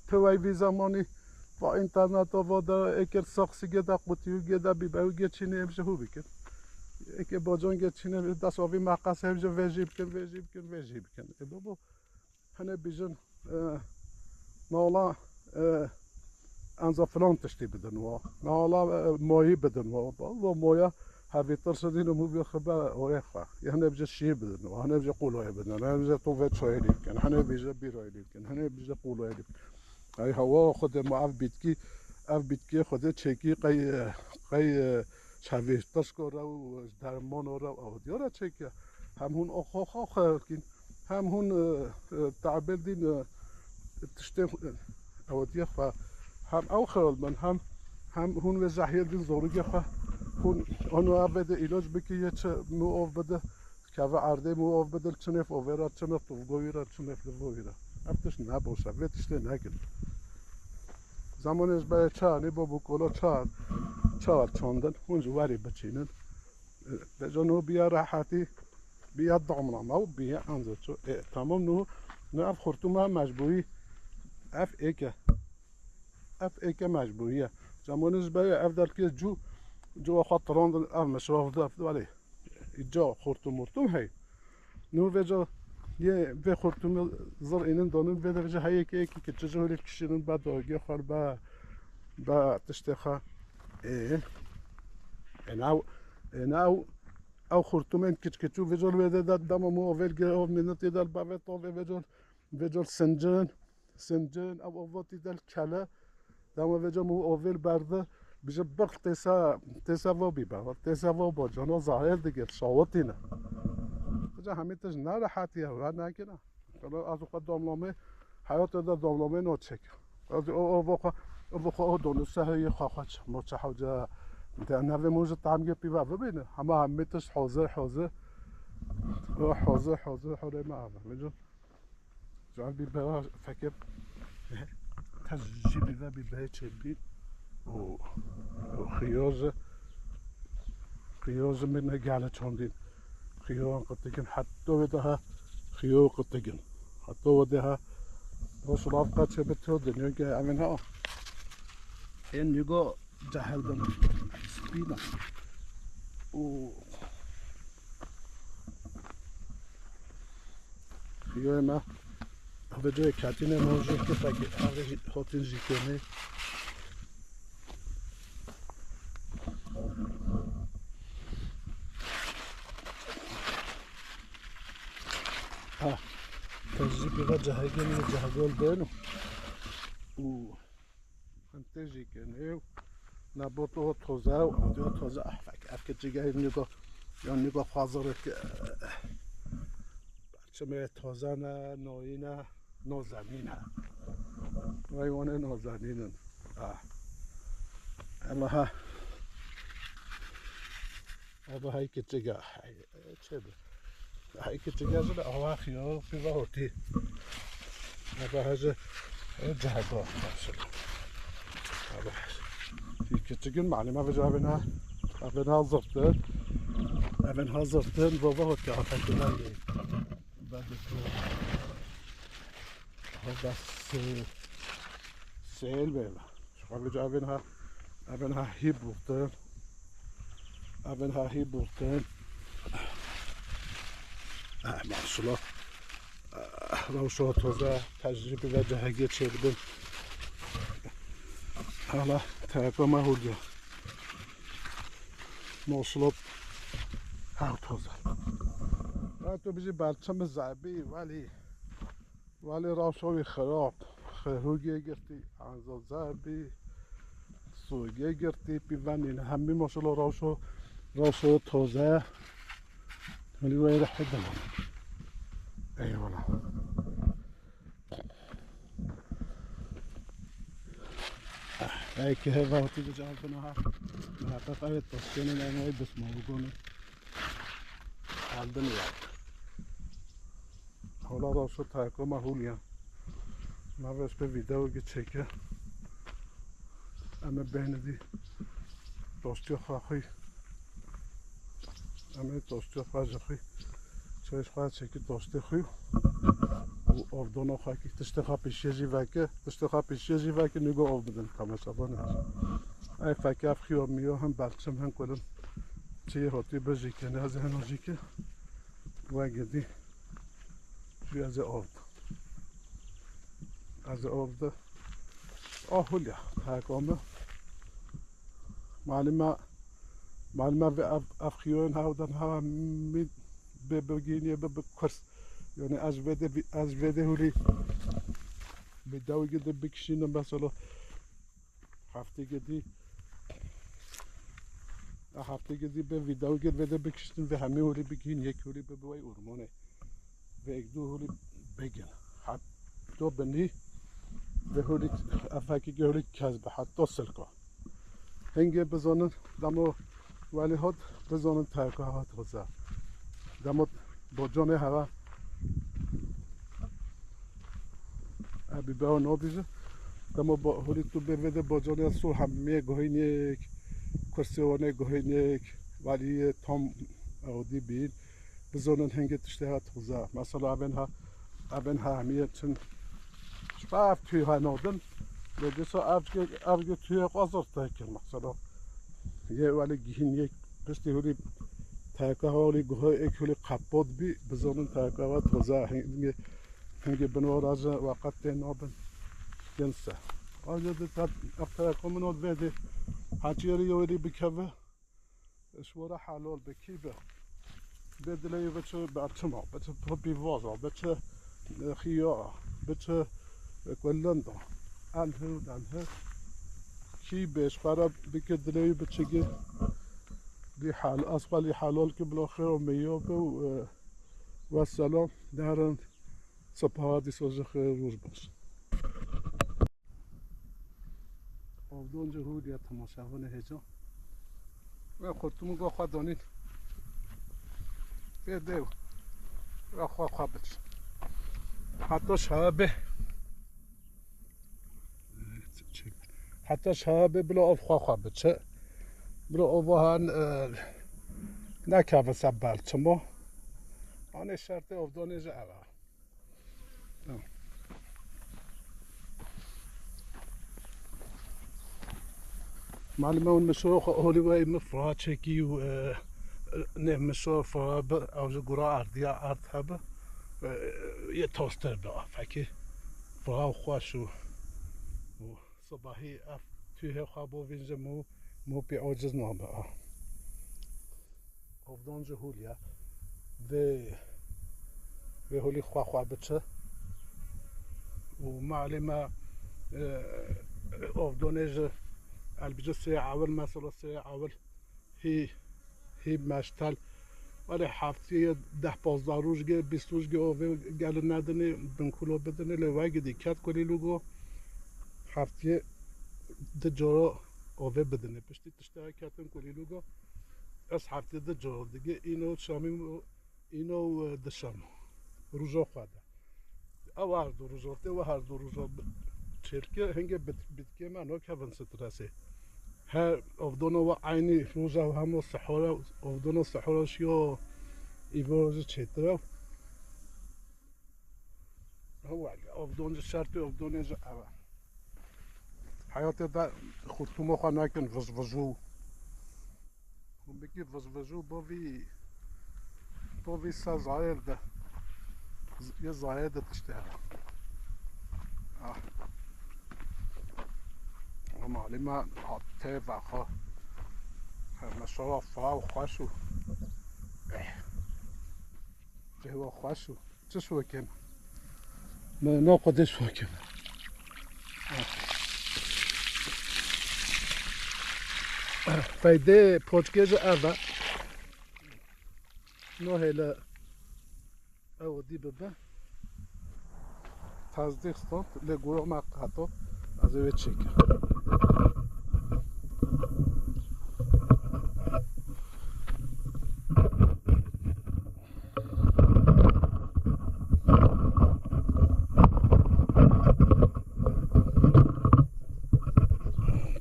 Tewey vî zemanî va înterneta va de êkir saxsî gê de qutî û gê de bîbe û gê çînê em ji hû bikin. Êkê bacan gê çînê dest avî meqes hem ji vê jî bikin, vê jî bikin, vê jî bikin. E babo, hene bîjin, e, nala, e, enza filan tiştî bidin wa. Nala, e, mayî bidin wa. Ba, va maya hevîtir şidîn û mû bi xibe orê xwe. Yehne bije şî bidin wa. Hene bije qolayê bidin. Hene bije tovê çayê lî bikin. Hene bije bîrayê lî bikin. Hene bije qolayê lî bikin. Ey hewa xwedê ma ev bitkî, ev bitkî xwedê çêkî qey, qey, çavê tişka re û dermana re û ew diyara çêkiye. Hem hûn oxoxa xelkîn, hem hûn, e, e, tabel dîn, e, tiştê, e, ew diye xwe, hem ew xeyal bin, hem, hem hûn vê zehiyê dîn zorûgê xwe, hûn, hûn ev vê de îlac bikî, yê çi mû ov bide, Keve erdê mû ov bidil çinêf ovê re, çinêf tuvgoyî re, çinêf livgoyî re. Ev tişt ne boş e, vê tiştê nekin. Zamanê ji berê çar, nî bo bû kolo çar, çar çandin, hûn ji werî biçînin. E, Deca no biya rehetî, biya damna me û biya enze ço. E, tamam no, no ev xurtuma mecbûrî, ev êke. Ev êke mecbûrî ye. Zamanê ji berê ev derkê cû, cû xwe tirandin, ev mişrav de, ev, welê. Îca xurtum murtum hey. Nû vêca yê vê xurtumê zir înin donin, vê de vêca heyê ke êkî ke çi ji holê kişînin be dagê xwe be, be tiştê xwe. Ê. Ê, nav, ê, nav, ew xurtumên kiç kiçû vêca wê de de dema mû ovêl gire, ev minetê de be vê tovê vêca, vêca sincin, sincin, ev ovatî del kele, dema vêca mû ovêl berde, bije birq têsa, têsa va bîbe, têsa va ba, cana zahir digir, şawitîne. Te hemî tişt nerehetî ye, we nekine. Qala ez xwe domlomê, heyatê de domlomê no çek. Ez o, o, o, xwe, o, xwe, o donû sehê yê xwe xwe çi, mo çi hewce. De nevê mo ji tam yê pîva bibîne. Hema hemî tişt hozir, hozir. O hozir, hozir, hore me ava. Vêco. Can bî bera fekê. Te jî bî ve bî bê çê bî. O, o xiyoz, xiyoz min ne gele çandîn. Xiyoz qitikin, heta wê daha xiyoz qitikin. Heta wê daha o şulav qaçê bi to dinyo ke emin ha. En yugo cahil bin. Spina. O. Yo me. Vêdeyê ketîne me jî kifekê. Ev jî hatin jî kêmê. Ha. Te jî pê ve cehegê min cehegol beno. Û. Em tê jî kin. Ew. Na bo to toze, ew diyo toze. Ah, fek, ev keçik ev nîgo, ya nîgo xwazirek, eh, çimê toze ne, noyî ne, nozemîn e. Vay wane nozemîn in. Ah. Ama ha. Ama hay keçik a. Çêbi. Ay, keçik a jî awa xiyo, pîva hotî. Aba hajı, e, cehego. Aba. Keçik in malima ve avena, avena hazırtı. Aven hazırtı, baba hotî afetine. Baba. Baba, sel, sel bela. Şuxa vêca evên ha, evên ha hî burtin. Evên ha hî burtin. Ah, maşallah. Ah, rewşa toze, tecrîbî ve cehegê çêdibin. Hala teyaka me hûrdiya. Maşallah. Hew toze. Ha, tu bijî belçim zebî, welî. Welê rewşa wî xirab. Xerûgê girtî, enza zebî, sogê girtî, pîvenîne. Hemî maşallah rewşa, rewşa toze. Welî wê rehê dima. Eyvallah. Ey ki heva hotî de cevabına ha. Muhakkak evet, dostyanın en iyi dısma bu konu. Aldın ya. Hola da şu tayko ma hulya. Ma ve işte video ki çeke. Ama beğenidi. Dostya xaxi. Ama dostya xaxi. Çeş xaxi çeki dostya xaxi. Bu ovdona xaxi. Tişte xaxi pişiye jî veke. Tişte xaxi pişiye jî veke. Nügo ov bidin. Tamam sabah ne? Ay fake af xiyo miyo hem balçım hem kolum. Çiye hoti bejike. Ne az hem hojike. Ve gidi. Şu ez ê ov. Ez ê ov de. Ah, hulya. Tak ome. Malima, malima ve ev, ev xiyoyên hewdan ha min be begîniye be, be kurs. Yani ez vede, ez vede huli. Be dawige de bikişîne mesela. Heftê gedî, a heftê gedî be vîdeo gir vede bikiştin ve hemî holî bigihîn yek holî be bi wey ormanê. Ve ek du holî begin. Heta binî ve holî efekî holî kez be heta silka. Hingê bizanin demo welî hot bizanin terka hat hoza. Demo bocanê heva. Ebî be nabîje. Dema ba-, holî tu bê vê de bacanê so hemiyê guhînêk, kursê wanê guhînêk, welî tam ewdî bîn. Bizonin hingê tiştê ha toza. Mesela evên ha, evên ha hemiyê çin. Şifa ev tüy ha nadin. Lê dîsa ev ge-, ev ge tüyê qazir te kir mesela. Yê welî gihîn yek piştî holî teka holî guhê ek holî qepot bî, bizonin teka ve toza. Hingê Hingê binwara ji weqet tê nabin. Kin se. Aja di tat eftara komino vedi. Haçiyeri yori bikeve. Şwara halol be kî be. Be dileyê be çi berçima, be çi pîvaza, be çi, e, xiya, be çi, e, kullenda. Enhir û denhir. Kî be şwara bike dileyê be çi gi. Bi hal, asfali halol ki bilo xiro meyo be û, e, Vesselam, derin, sipaha dîsa ji xêr, roj baş. Avdon ji hûr ya temaşevanê hêja. Ve xurtumû go xwe danîn. Vê dew. Ve xwe xwe biç. Heta şabe. Heta şabe bila av xwe xwe biçe. Bila ava han, e, nekeve ser belçimo. Anê şertê avdanê ji ev e. Malime hûn mişora xwe holî wey min fira çekî û, e, nê mişora fira bi, ew ji gura erdiya erd hebe, e, yê tostir bi afekî. Fira û xweş û, û sibahî ev tûhê xwe bo vîn ji mû, mû pê aciz nabe a. Avdan ji hûl ya. Vê, vê holî xwe xwe biçe. Û malê me, e, avdanê ji elbîje sê ewil, mesela sê ewil hî, hî meştel. Wele heftiyê deh pazdeh roj ge, bîst roj ge ovê gelin nedinê, binkulo bidinê, lê wegidî ket kulî lugo. Heftiyê di coro ovê bidinê. Piştî tiştê ketin kulî lugo. Ez heftê di cor digê îno şamî û îno, e, dişam. Rûjo xwe de. Ew her du rûjo tê, we her du rûjo bi-, çêlke hingê bit-, bitkê me nakevin stresê. Her avdona we eynî rûja we hemo sehora, avdona sehora şiyo îvo jî çêtir e. Hewa, avdon ji şertê avdonê ji ev e. Heyatê de xurtûma xwe nekin vijvijû. Hûn bikî vijvijû bo vî, bo vî se zayê de, yê zayê de tiştê hebe. Ah. Ama alî me hat tê vexa. Heme şewa fa û xweş û. Eh. Cihwa xweş û. Çi şokim? Me naqo dê şokim. Feydê poçkê ji ev e. Nahêle ew dî bibe. Tazdî xistant, lê goya me qeto. Ez ê wê çêkim.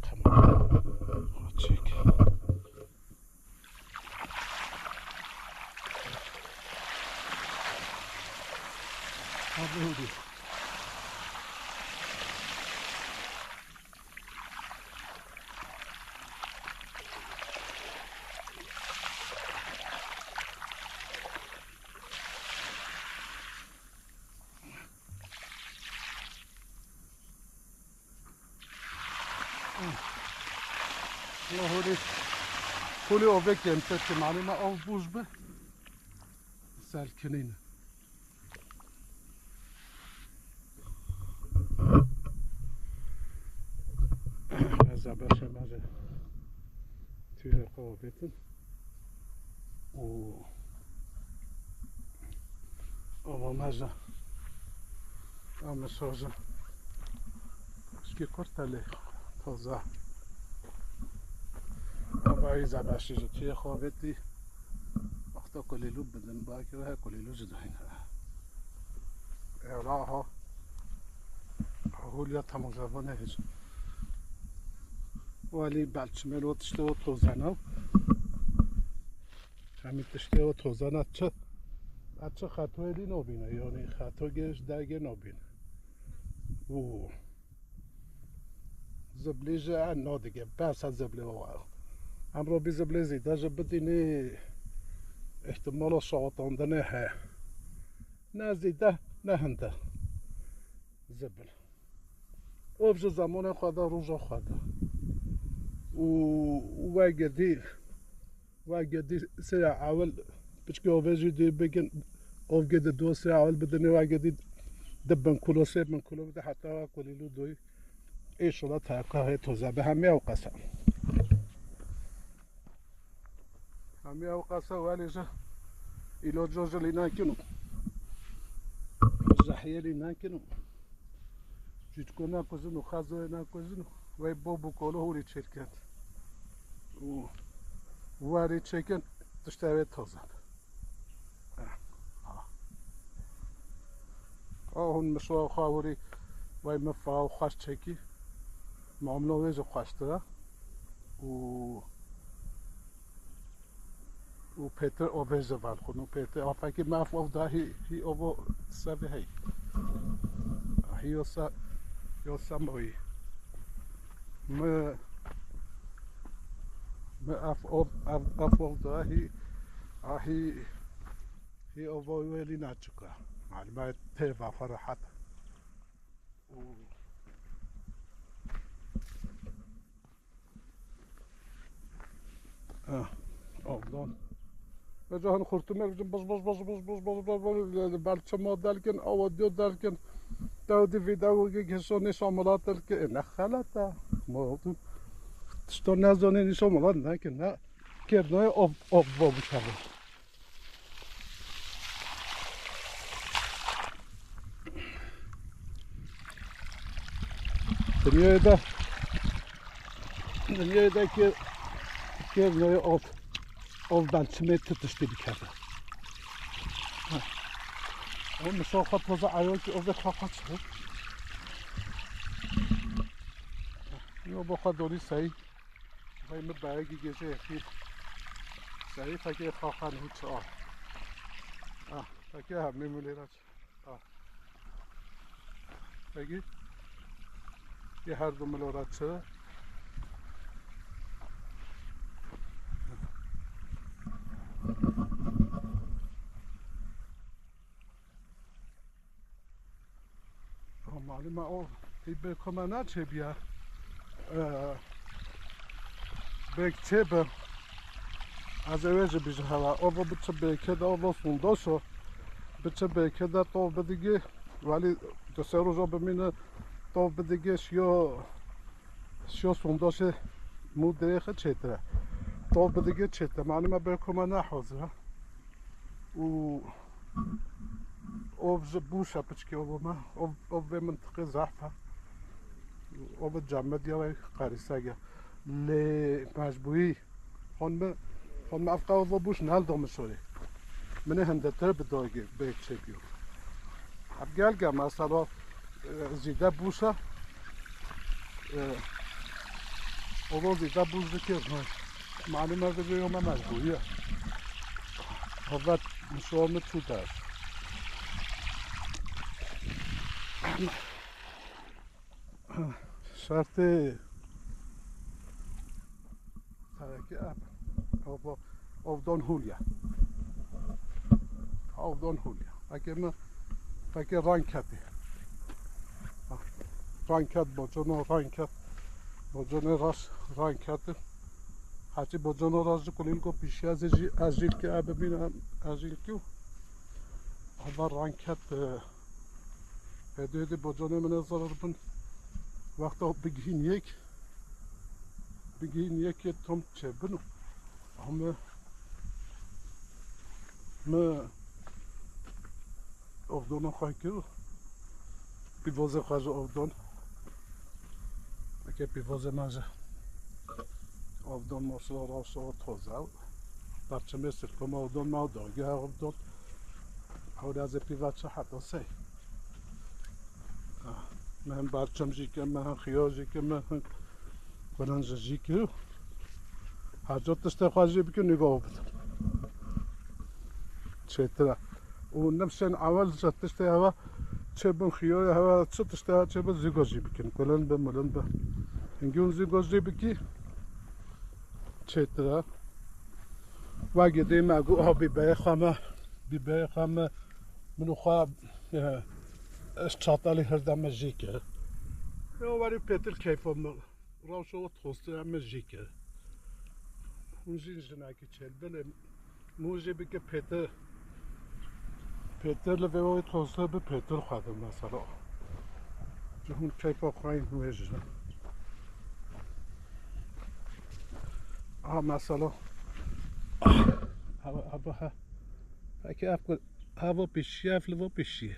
Tamam. Çek. Abi hadi. Hûlî, hûlî ovê kêmtir ki malî me av bûj bi. Selkinîne. Meza beşe meze. Tüyler kavga ettin. Oo. Ama meza. Ama sözü. Eski kurtali. Toza. Ama iza beşi. Tüye kavga etti. Wexta kulîlû bidin, bakî we kulîlû jî dayîne. Ewla ha. Hûliya temaşevanê hêj. Welî belçimê lo tiştê o tozena. Hemî tiştê o tozena çi? A çi xetoyê dî nobîne, yanî xeto gêj dergê nobîne. Û Ziblî jî en nadige, bes e ziblê o. Em robî ziblê zîde jî bidînî, îhtimala şewitandinê heye. Ne zîde, ne hinde. Zibil. Ov ji zemanê xwe de, roja xwe de. Û wegidî Wegedî sêya ewil piçkê ovê jî dê bikin, ovgê di do sêya ewil bidinê, wegedî di bin kulo, sê bin kulo bide heta kulîlû doyî. Êşola tayqa hê toze bi hemî ew qese. Hemî ew qese welê ji îloco ji lî nekino. Yerî nakin û cîtko nakuzin û xazoyê nakuzin û wey bob û kolo hûrî çêrket. Û warî çêkin tiştê wê tozan. Ah, ah. O hûn mişo xwe hûrî wey min fa û xweş çekî. Mamlo wê jî xweştir e. Û û pêtir ovê ji van xwin û pêtir afekî me ev ov da hî, hî ovo sevê hey. Hî yo se, yo semoyî. Mi, mi ev ov, ev, ev ov da hî, a hî, hî ovo welî naçika. Malum e tê vafa rahat. Û Ah, avdan. Ve cahan xurtumek bicin bız bız bız bız bız bız bız bız, belçe ma derkin, awa diyo derkin. Dewdi video ki keso nişan milat derkin. E, ne xelata. Ma oldum. Tişto ne zone nişan milat derkin. Ne. Kerdine of of of bu kadar. Dinyayê de, dinyayê de kê, kê nayê ov, ov ben çimê tu tiştî bikerde. Ha. O misal xwe toza ayol ki ov de xwe xwe çi. Yo bo xwe dorî sey. Vay mi bayegî gece yekî. Sey fekê xwe xwe nihû çi a. Ah, fekê hemî milê ra çi. Ah. Peki. Yê her du milora çi? Ha, malum e o, hî bê koma naçêbiya. Ee, bêk çêbi. Ez ê wê jî bîjim hewa. O biçi bêkê de, o sundoşo. Biçi bêkê de tov bidigê. Welî du sê roja bimîne tov bidigê şiyo, şiyo sundoşê mû dirêxe çêtire. Tov bidigê çêtire. Malum e bê koma nahozire. Û ov ji bûşa piçkê ov me. Ov, ov vê mintiqê zehf e. Ov camediya ve qerisege. Lê mecbûyî. Hon me, hon me ev qe ov bûş nel do min şorê. Min ê hindetir bi doyge bê çêbiyo. Ev gelge mesela, e, zîde bûşa. E, ovo zîde bûş dikir. Malum e vê yo me mecbûrî ye. Hevet mişo min çû der. Şertê sereke ev. Ovo, ovdon hûl ye. Ovdon hûl ye. Eke min, eke rang ketê. Rang ket, bocono rang ket. Boconê rast rang ket. Hacî bocono rast ji kulîlko pîşiya zê jî ez jîlke e bibîne, ez jîlkî û hava rang ket, e, hêdî hêdî boconê min ê zarar bin. Wexta bigihîn yek, bigihîn yekê tom çêbin û heme mi Ovdona xwe kir. Pîvozê xwe ji ovdon. Eke pîvozê me ji ovdon moslo rawşo toza. Perçemê sirkoma ovdon me doge ovdon. Hewla ze pîva çi heta sey. Ah, me hem berçem jî ke, me hem xiyo jî ke, me hem kunan ji jî kir. Her cot tiştê xwe jî bikin, nîgo bidim. Çêtir e. Û nimşên ewel ji tiştê hewa çêbin, xiyoyê hewa çi tiştê hewa çêbin, zîgo jî bikin. Kulin bi, milin bi. Hingî hûn zîgo jî bikî, çêtir e. Wegê dê me got, ha bîbeyê xwe me, bîbeyê xwe me, min û xwe, e, ez çatalî hirda me jî kir. Yo, werî pêtir keyfa min. Rewşa we tostu em min jî kir. Hûn jî jinekî çêl bilê min jî bike pêtir. Pêtir li vê wê tostu bi pêtir xwedin mesela. Ji hûn keyfa xwe yên wê jî. Aha mesela. Hava, hava, ha. Peki ev ku, hava pişiye, ev li vo pişiye.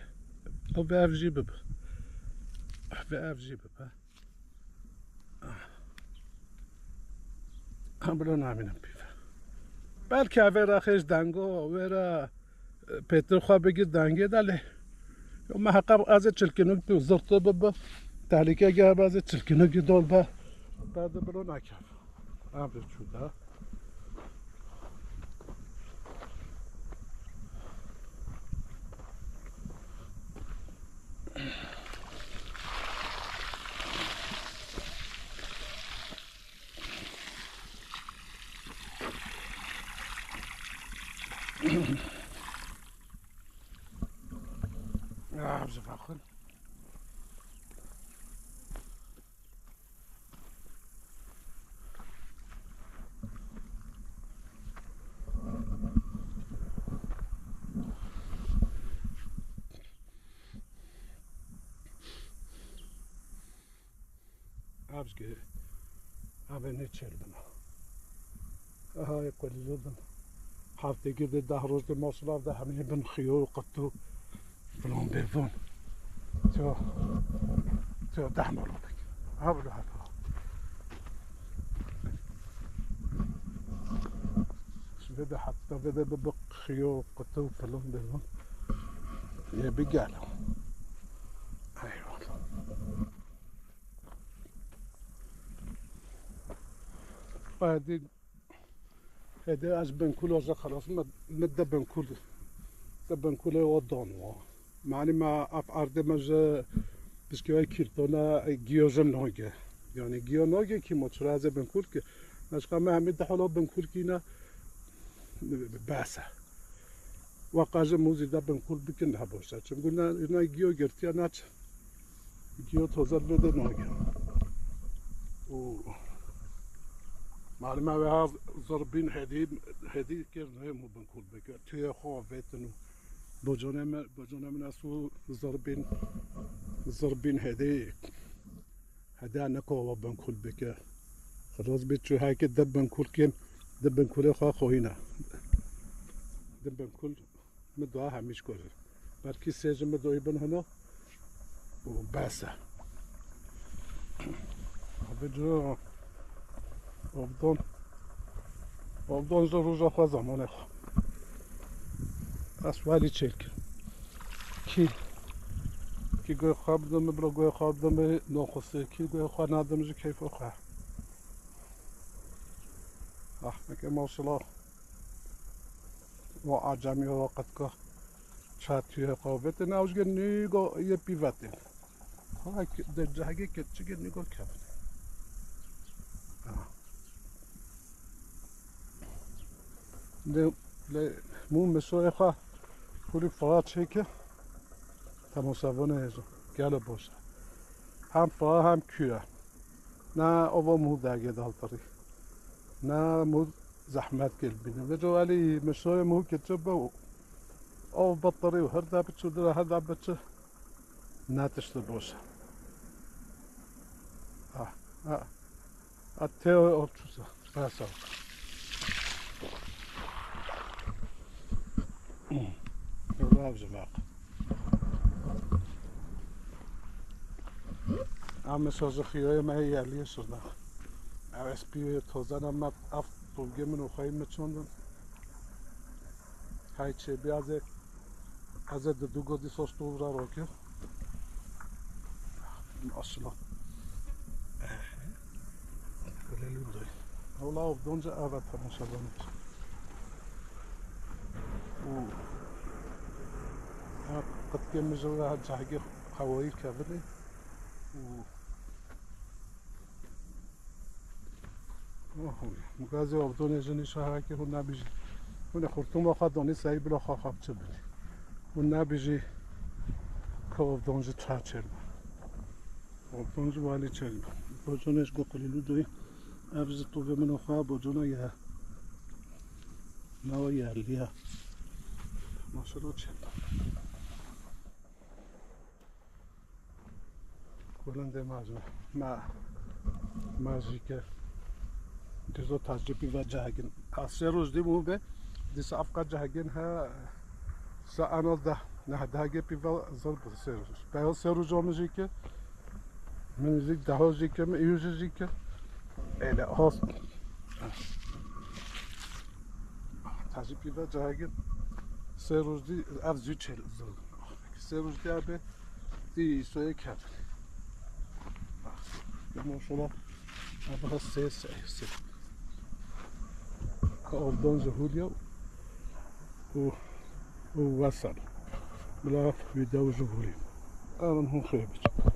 Ew bi ev jî bibe. Bi ev jî bibe. Em bilo namînin pîve. Belkî evê re xêj dengo, wê re, e, pêtir xwe bigir dengê de lê. Yo, me heqa ez ê çilkinok tu zirtê bibe. Tehlîke ge ez ê çilkinokî dol be. Berde bilo nakev. Em vê çû de. Ah, bize bakın. Abzge, abi ne çeldin? Aha, ekolizodin. Haftegî de deh roj de masulav de hemî bin xiyo û qutû. Filan bêvon. Tio, tio deh malû bik. Ha, bilo hata. Şimdi de hatta ve de bi, bi xiyo, qutû, filan bêvon. Ye bi gel. Eyvallah. Hadi. Hede ez benkul oza xelas me, me de benkul, de benkulê o don o. Mani ma af arde me ji pişkê kîrtona giyo ji noge. Yani giyo noge ki mo çira ez benkul ki. Naşka me hemî de hala benkul ki ne bese. Weqa ji mûzî de binkul bikin, ha boş e. Çimkû ne, ne giyo girtiye, ne çi. Giyo toze lê de nagir. Û malime ve ha zirbîn hedî, hedî kir ne mû binkul bike. Tüye xwe vetin û bocanê me, bocanê min esu zirbîn, zirbîn hedî. Hede ne kova binkul bike. Xilas bê çû heke de binkul kên, de binkulê xwe xoyîne. De binkul mi dua hemîş kore. Belkî sê ji mi doyî bin hino û bes e. Abi cu ovdon, ovdon ji roja xwe zamanê xwe. Ez welî çêlk. Kî, kî goy xwe bidim, bila goy xwe bidim, noxusi. Kî goy xwe nadim ji keyfa xwe. Ah, meke maşallah. O acemî o qetka. Ça tüye qavete. Ne, ew jî nîgo yê pîvetin. Ha, ke-, de cehgê keçikê nîgo kevin. Ha. De, le, mû mesoyê xwe kulî fira çêke. Temaşevanê hêzo. Gelo boş e. Hem fira hem kûr e. Ne ova mû dergê daltirî. Ne mû zehmet kêl bîne. Vêco elî mesoyê mû keçe be û ew betirî û her de biçû dire, her de biçe. Ne tiştê boş e. Ha, ha. A tê o çûsa. Bes o. Ev ji vaq. Em ê sozi xiyoyê me yê yerliyê şirda. Ev espiyê tozana me ev tolgê min û xweyî min çondin. Hay çê biyazê. Ez ê di du godî sos tu vira roke. Asla. Kulelû doy. Ola ovdonca ava temaşa bana. Û ha qıtkê min ji ha cahgê hawayî kevine. Û Oho, gazê ovdonê ji nîşa heke hûn nabîjî. Hûn ê xurtûma xwe donî seyî bila xwe xwe biçe binî. Hûn nabîjî ke ovdon ji ça çêr bû. Ovdon ji walî çêr bû. Boconê ji Goqilîlû doyî. Ev ji tovê min û xwe bocona ye. Nawa yerlî ye. Maşallah çêr bû. Kulindê me ji me, me jî ke dizo tacî pî ve cehgin. A sê roj dî bû be, dîsa afka cehgin he, se ana de, Neh dehegê pîva zor bi sê roj. Peyva sê roja min jî kir. Min jî deha jî kir, min îro jî jî kir. Ele has. Tacî pîva cahegin. Sê roj dî ev zû çêl zor. Sê roj dî abi dî soye kevin. Ya maşallah. Abi has sê sê sê. Ka avdan ji hûliya û û wesel. Bila wî dew ji hûlî. Erin hûn xêr biçin.